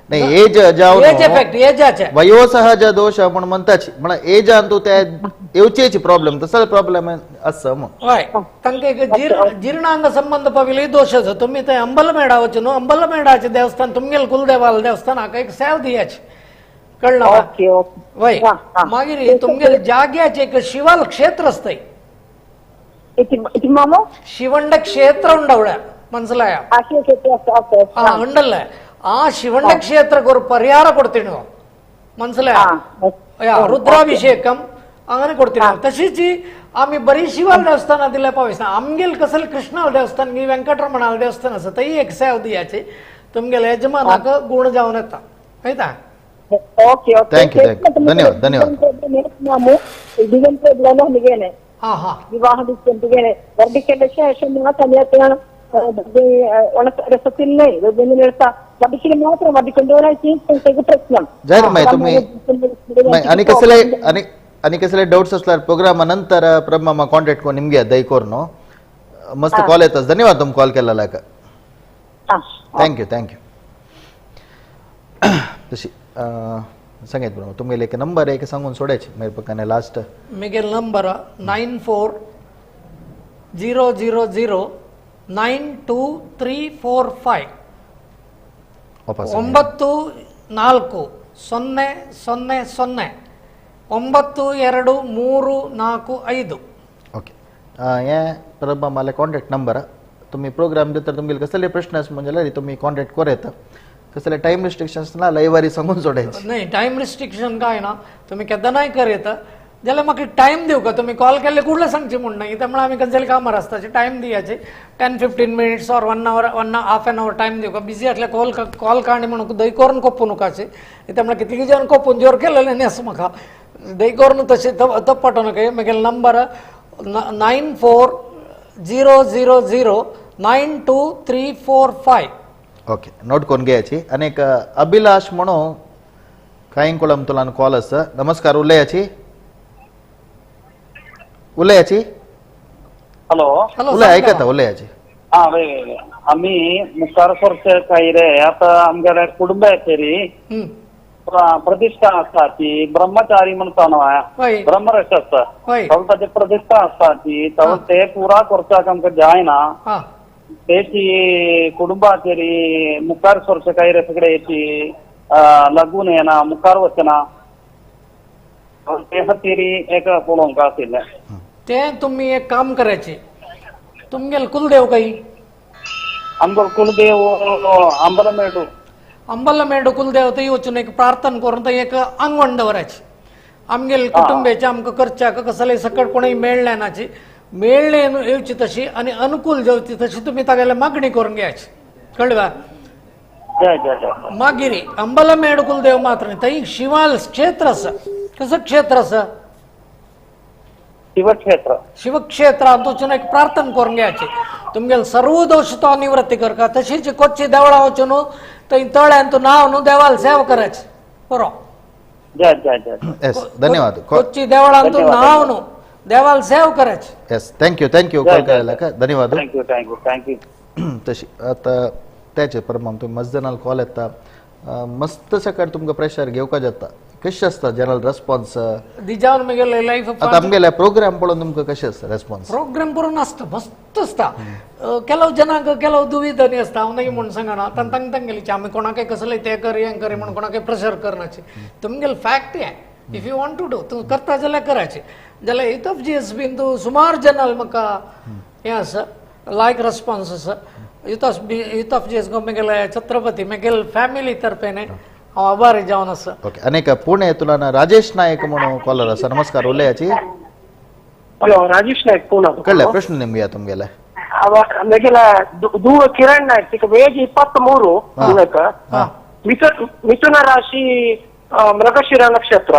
[SPEAKER 1] नाही एज जावन
[SPEAKER 2] एज इफेक्ट एजाचे
[SPEAKER 1] वयोसहज दोश म्हण म्हणताची म्हळ्यार एजान तूं ते येवचेची प्रॉब्लेम तसो प्रॉब्लेम आसा म्हण.
[SPEAKER 2] हय, तांकां एक जीर्णांग संबंध पाविल्लो दोश आसा. तुमी थंय अंबलमेडा वचून न्हू अंबलमेडाचें देवस्थान तुमगेल कुलदेवाल देवस्थान हाका एक सेव दियाची कळ्ळें? वय मागीर तुमगेल जाग्याचें एक शिवाल क्षेत्र आसतय. ശിവന്റെ ക്ഷേത്രം ഉണ്ട് അവിടെ, മനസ്സിലായോ? ആ ഉണ്ടല്ലേ. ആ ശിവന്റെ ക്ഷേത്രക്ക് ഒരു പരിഹാരം കൊടുത്തിരുന്നു, മനസ്സിലായോ? ರುದ್ರಾಭಿಷೇಕಂ അങ്ങനെ ಕೊಡ್ತೀನಿ. तशीच आमी बरी शिवाल देवस्थान दिल्या पावस आमगेल कसले कृष्णाल देवस्थान की वेंकटरमणाल देवस्थान आसा थंय एक सेव दियाची तुमगेले यजमानाक गुण जावन येता. कळटा?
[SPEAKER 7] Okay okay,
[SPEAKER 1] thank you. धन्यवाद धन्यवाद.
[SPEAKER 7] വിവാഹ വർദ്ധിക്കേണ്ട ശേഷം കല്യാണത്തിനാണ് രസത്തില്ലേ മാത്രം വർദ്ധിക്കൊണ്ടുപോകാൻ പ്രശ്നം.
[SPEAKER 1] आणि कसले आणि कसले डाउट्स असल्यार प्रोग्रामा नंतर प्रभा कॉन्टॅक्ट करून निमगे दयकोर नो मस्त कॉल येतात. धन्यवाद तुम कॉल केलेला. Thank you thank you. तशी सांगेत बरोबर तुमगेले एक नंबर एक सांगून सोडायचे मागीर पक्काने लास्ट.
[SPEAKER 2] मेगेल नंबर 9400 009 2345. 9 4 0 0 0 9 2 3 4 5.
[SPEAKER 1] ओके, हे प्रभा माले कॉन्टॅक्ट नंबर. तुम्ही प्रोग्राम दिता तुमगेले कसले प्रश्न आसा म्हणजे तुम्ही कॉन्टॅक्ट करूं येता. कसले टाइम रिस्ट्रिक्शन्स ना लायवारी सांगून सोडायचे
[SPEAKER 2] नाही. टाइम रिस्ट्रिक्शन काय ना तुम्ही केन्नाय कर येता जाल्यार म्हाका टायम दिवका. तुम्ही कॉल केल्ले कुठले सांगचे म्हूण नाही, त्यामुळे आमी खंयचेले कामार आसता. टायम दियाचे 10-15 minutes or 1 hour 1.5 an hour time दिवका. बिजी आसल्यार कॉल कॉल काणी म्हणून दय करून कोपूं नकाचे. त्यामुळे कितले जाण कोपून जोर केलेले न्ही आसा म्हाका दय करून तशें तप्पाटो नाका. म्हगेलो नंबर 9400 0 9 2 3 4 5.
[SPEAKER 1] ओके, नोट करून घ्यायची. आनी एक अभिलाष म्हणून कांयकुळम तुलान कॉल आसा. नमस्कार, उलयाची उलयाची.
[SPEAKER 9] हॅलो
[SPEAKER 1] उलय, ऐकता उलयाची.
[SPEAKER 9] हा आम्ही मुखार सरचे कायरे आता आमगेले कुटुंबाचेरी प्रतिष्ठा आसता ती ब्रह्मचारी म्हणता न्हय ब्रह्मरश आसता ताचे प्रतिष्ठा आसता ती ते पुरा करच्याक आमकां जायना. तेची कुटुंबाचेरी मुखार सरचे कायरे सगळे येची लागून येना मुखार वचना ते खातीर एक पळोवंक आशिल्लें.
[SPEAKER 2] ते तुम्ही एक काम करायचे, तुमगेल कुलदेव काही?
[SPEAKER 9] आमगेल कुलदेव अंबलमेडू.
[SPEAKER 2] अंबलमेडू कुलदेव थंय वचून एक प्रार्थना करून थंय एक आंगवण दवरायची. आमगेल कुटुंबाचे आमकां करच्याक कसले सकट कोणूय मेळ्ळें नाची मेळ्ळें येवची तशी आनी अनुकूल जावची तशी तुमी तागेले मागणी करून घेयाची. कळ्ळें बा? मागीर अंबलमेडू कुलदेव मात्र न्ही, थंय शिवाल क्षेत्र आसा. कसं क्षेत्र आसा?
[SPEAKER 9] शिवक्षेत्र.
[SPEAKER 2] शिवक्षेत्रांत वचून एक प्रार्थना करून घ्यायची. तुमगेले सर्व दोश तो निवृत्ती करका. तशीच कोच्ची देवळा वचून थंय तळ्यान तूं नाव न्हू देवाल सेवा करायची बरो.
[SPEAKER 1] येस धन्यवाद.
[SPEAKER 2] कोच्ची देवळान तूं नाव न्हू देवाल सेवा करायची.
[SPEAKER 1] Yes thank you thank you call करायला का धन्यवाद.
[SPEAKER 9] Thank you thank you thank you.
[SPEAKER 1] तशी आता त्याचे परमाम तुम्ही मस्त जणांना कॉल येता मस्त सकाळ तुमकां प्रेशर घेवका जाता कशें आसता जनरल रेस्पॉन्स
[SPEAKER 2] दिजावन मागीर लायफ
[SPEAKER 1] आतां आमगेले प्रोग्राम पळोवन तुमकां कशें आसता रेस्पॉन्स?
[SPEAKER 2] प्रोग्राम पळोवन आसता मस्त आसता. ಕೆಲವು ಜನಾंक ಕೆಲವು दुविधानी आसता हांव नाही म्हूण सांगना. आतां तांकां तांगेली आमी कोणाकय कसलें तें कर हें कर म्हूण कोणाकय प्रेशर करनाची. तुमगेलें फॅक्ट हें if you want to do तूं करता जाल्यार करायचें. जाल्यार युथ ऑफ जीएस बीन तूं सुमार जनाल म्हाका हें आसा लायक रेस्पॉन्स आसा. युथ ऑफ जीएस म्हगेले छत्रपती म्हगेले फॅमिली तर्फेने हांव आभारी जावन आसा.
[SPEAKER 1] ओके अनेक पुणे तुला राजेश नायक म्हणून कॉलर आसा. नमस्कार उलयाची.
[SPEAKER 10] हॅलो राजेश नायक पुणा.
[SPEAKER 1] कळ्ळें प्रश्न निमगया तुमगेले.
[SPEAKER 10] म्हगेले धुव किरण नायक तिका वेज 23 मिथुन राशी मृगशिरा नक्षत्र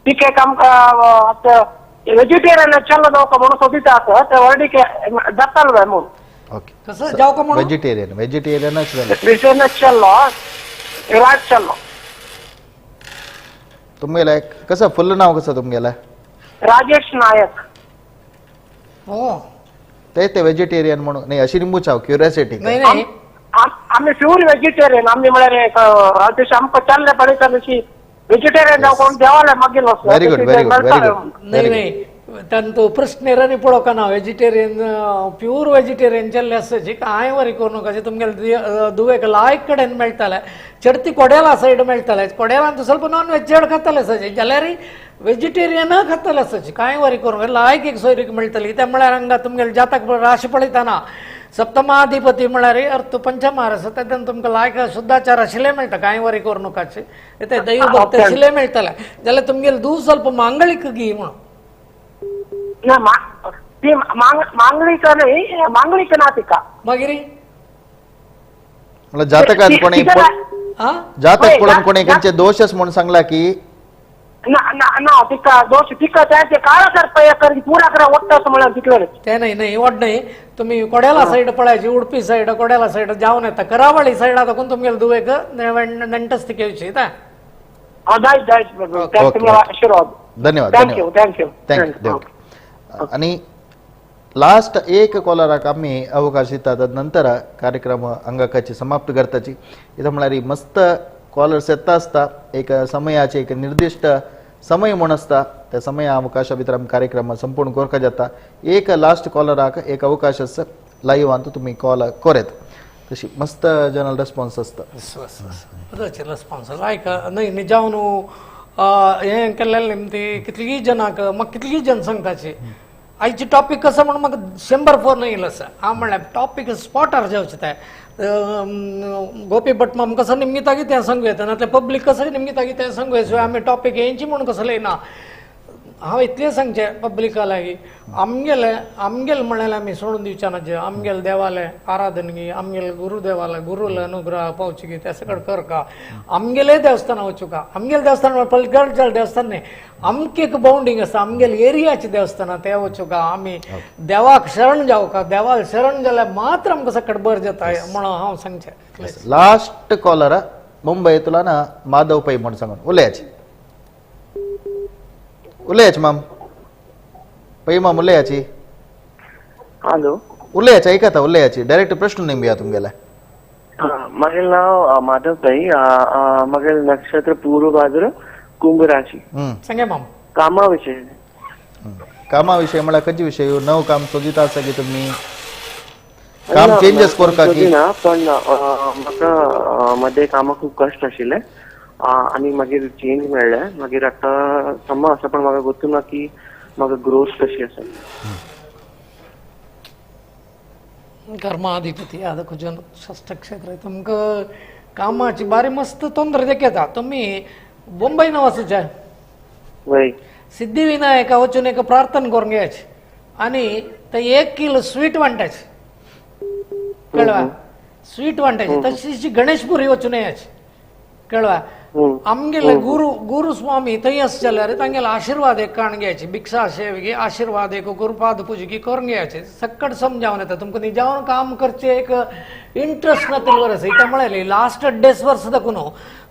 [SPEAKER 10] तिका आमकां वेजिटेरियन चल्लो जावका म्हणून सोदिता आसा ते वर्डीके जातालो जाय म्हणून.
[SPEAKER 1] ओके
[SPEAKER 2] कसं जावका म्हणून
[SPEAKER 1] वेजिटेरियन वेजिटेरियनच
[SPEAKER 10] वेजिटेरियन चल्लो राज चल्लो.
[SPEAKER 1] तुमगेले कसं फुल्ल नाव कसं तुमगेले?
[SPEAKER 10] राजेश नायक.
[SPEAKER 2] हो
[SPEAKER 1] ते ते वेजिटेरियन म्हणून नाही अशी निंबूच हांव क्युरियोसिटी.
[SPEAKER 2] नाही नाही
[SPEAKER 10] आमी प्युअर वेजिटेरियन. आमी म्हळ्यार राजेश आमकां चल्ले पळयता तशी वेजिटेरियन जावं कोण देवाले मागीर.
[SPEAKER 1] Very good very good very good.
[SPEAKER 2] नाही नाही तांतो प्रश्न आनी पळोवका ना वेजिटेरियन प्युअर वेजिटेरियन चल्ले आसची कांय वरी करूं नाका. तुमगेले दुवेक लायक कडेन मेळटाले चडती कोडेला सायड मेळटाले. कोडेलान ಸ್ವಲ್ಪ नॉन वेज चड खाताले आसाचे जाल्यार वेजिटेरियन खाताले आसाचे कांय वरी करूं लायक एक सोयरीक मेळटली. ते म्हळ्यार हांगा तुमगेले जातक राशी पळयतना सप्तमाधिपती म्हळ्यार अर्थ पंचमार आसा तेन्ना तुमकां लायक शुद्धाचार आशिल्ले मेळटा कांय वरी करूं नाकाचे. ते दैव भक्त आशिल्ले मेळटले जाल्यार तुमगेले दूद ಸ್ವಲ್ಪ मांगळीक गी म्हणून.
[SPEAKER 10] ना मांगलिक नाही मांगलिक ना तिका
[SPEAKER 2] मागीर
[SPEAKER 1] जातकात कोणी जातक पळोवन कोणी खंयचे दोशच म्हणून सांगला की
[SPEAKER 10] ना ना ना तिका दोष तिका त्याचे काळा कर पुरा करा वाटतं असं म्हणलं तिकडे
[SPEAKER 2] ते नाही नाही वाट नाही. तुम्ही कोडेला साईड पळायची उडपी साईड कोडेला साईड जावन येता करावळी साईड आता तुमगेले दुवेक नेंटस्तिके विषयी.
[SPEAKER 1] धन्यवाद
[SPEAKER 10] thank you thank you
[SPEAKER 1] thank you. आणि लास्ट एक कॉलराक आमी अवकाश दितात नंतर कार्यक्रम अंगाकाची समाप्त करताची. इथं म्हळ्यार मस्त कॉलर्स येता आसता एक समयाचे एक निर्दिश्ट समय म्हूण आसता त्या समया अवकाशा भितर आमी कार्यक्रम संपूर्ण करपाक जाता. एक लास्ट कॉलराक एक अवकाश आसा लायव्हांत तुमी कॉल करेत तशी मस्त जनरल रेस्पॉन्स आसता.
[SPEAKER 2] रेस्पॉन्स लायक न्हय निजावन हें केल्लें निमती कितलीं जनांक म्हाका कितली जन सांगताची आयची टॉपीक कसं म्हणून म्हाका 100 फोन येयलो आसा. हांव म्हणल्यार टॉपीक स्पॉटार जावचें तें गोपी भट माम कसं निमगिता की तें सांगू येता नातल्यार पब्लीक कसं निमगिता की तें सांगू येता. आमी टॉपीक हेंची म्हणून कसलें ना. हांव इतलें सांगचें पब्लिका लागीं आमगेलें आमगेलें म्हणल्यार आमी सोडून दिवचें ना. जें आमगेलें देवालें आराधन गी आमगेलें गुरुदेवालें गुरुले अनुग्रह पावची गी त्या सगळें करका. आमगेलें देवस्थान वचूका आमगेलें देवस्थान पलकडच्या देवस्थान न्ही आमकां एक बाउंडींग आसा आमगेले एरियाचें देवस्थान तें वचूका. आमी देवाक शरण जावका देवाक शरण जाल्यार मात्र आमकां सकट बरें जाता म्हणून हांव सांगचें.
[SPEAKER 1] लास्ट कॉलर मुंबयतलो ना माधव पै म्हूण सांगून उलयाची उलयाची माम पै माम उलयाची.
[SPEAKER 11] हॅलो
[SPEAKER 1] उलयाची ऐकता उलयाची डायरेक्ट प्रश्न निमया तुमगेले.
[SPEAKER 11] मागेल नाव माधव पै मागेल नक्षत्र पूर्व भाद्र कुंभ राशी.
[SPEAKER 2] सांगे माम
[SPEAKER 11] कामा विषय.
[SPEAKER 1] कामा विषय म्हळ्यार खंयचे विषय? नव काम सोदिता आसा की तुमी काम चेंजस करता की
[SPEAKER 11] ना? पण म्हाका मध्ये कामा खूप कष्ट आशिल्ले आनी मागीर चेंज मेळ्ळें. मागीर आतां समा आसा पण म्हाका गोतू ना की म्हाका ग्रोथ कशी आसा.
[SPEAKER 2] कर्माधिपती आतां षष्ठ क्षेत्र तुमकां कामाची बारी मस्त तोंदर देखता. तुमी बोंबय न वचूचे सिद्धिविनायका वचून एक प्रार्थना करून घेयाची आनी ते 1 किलो स्वीट वांटायचे कळवा स्वीट वांटायची. तशीच गणेशपुरी वचून यायची कळवा. आमगेले गुरु गुरुस्वामी थंय आस जाल्यार तांगेले आशिर्वाद एक काण घ्यायची भिक्षा सेवेगी आशिर्वाद एक गुरुपाद पुजगी करून घ्यायचे सक्कट समजावन येता तुमकां निजावन काम करचे एक इंट्रस्ट नातिल्ले बरें आसा. इतां म्हळें लास्ट डेस वर्स दाखून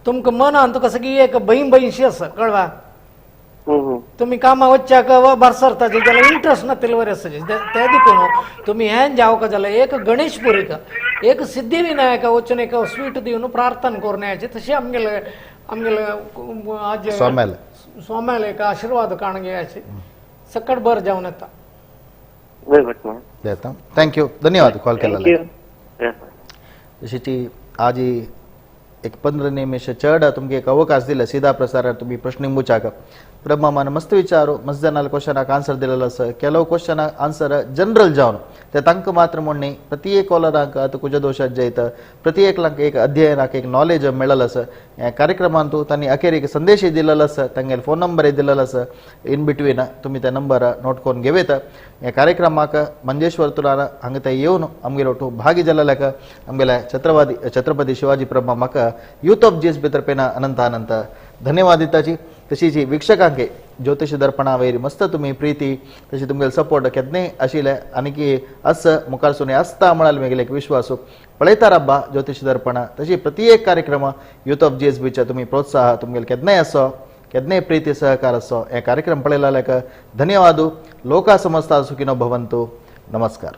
[SPEAKER 2] तुमकां मनांत कसं की एक भंय भंयशी आसा कळवा तुमी कामां वच्चाक वा भायर सरता जाल्यार इंट्रस्ट नातिल्ले बरें आसा ते देखून तुमी हें जावका जाल्यार एक गणेशपुरीक एक सिद्धिविनायक वचून एक स्वीट दिवन प्रार्थना करून यायचे तशें आमगेले आमगेले आज स्वाम्याले एक आशीर्वाद काण घ्यायचे सकट बर जावन येता.
[SPEAKER 1] Thank you, धन्यवाद कॉल केला. तशीची आजी एक 15 निमिष चड तुमकां एक अवकाश दिले सीधा प्रसारण तुमी प्रश्न मुचाक प्रभमामान मस्त विचारो मस्त जाणां क्वेश्चनाक आन्सर दिलेलो आसा. ಕೆಲವು क्वेश्चन आन्सर जनरल जावन ते तांकां मात्र म्हूण न्ही प्रति एक कॉलरांक आतां कुजदोशात जैत प्रति एकलांक एक अध्ययनाक एक नॉलेज मेळ्ळेलो आसा. ह्या कार्यक्रमांतू तांणी अखेर एक संदेश दिलेलो आसा, तांगेले फोन नंबर दिलेलो आसा. इन बिटवीन तुमी ते नंबर नोट करून घेवयता. ह्या कार्यक्रमाक मंजेश्वर तुरान हांगा ते येवन आमगेलो ओटू भागी जाल्ल्याक आमगेल्या छत्रपती शिवाजी प्रभमाक यूथ ऑफ जीएसबी तर्फेन अनंत अनंत धन्यवाद दिताची. तशीच वीक्षकांके ज्योतिष दर्पणा वयर मस्त तुमी प्रीती तशी तुमगेले सपोर्ट केन्नाय आशिल्ले आनी अस मुखारसून आसता म्हळ्यार म्हगेले एक विश्वास पळयता राब्बा ज्योतिष दर्पणा. तशी प्रति एक कार्यक्रम यूथ ऑफ जीएसबीच्या तुमी प्रोत्साह तुमगेले केन्नाय आसो केन्नाय प्रीती सहकार आसो. हे कार्यक्रम पळयल्याक धन्यवाद. लोका समस्ता सुखिनो भवंतु. नमस्कार.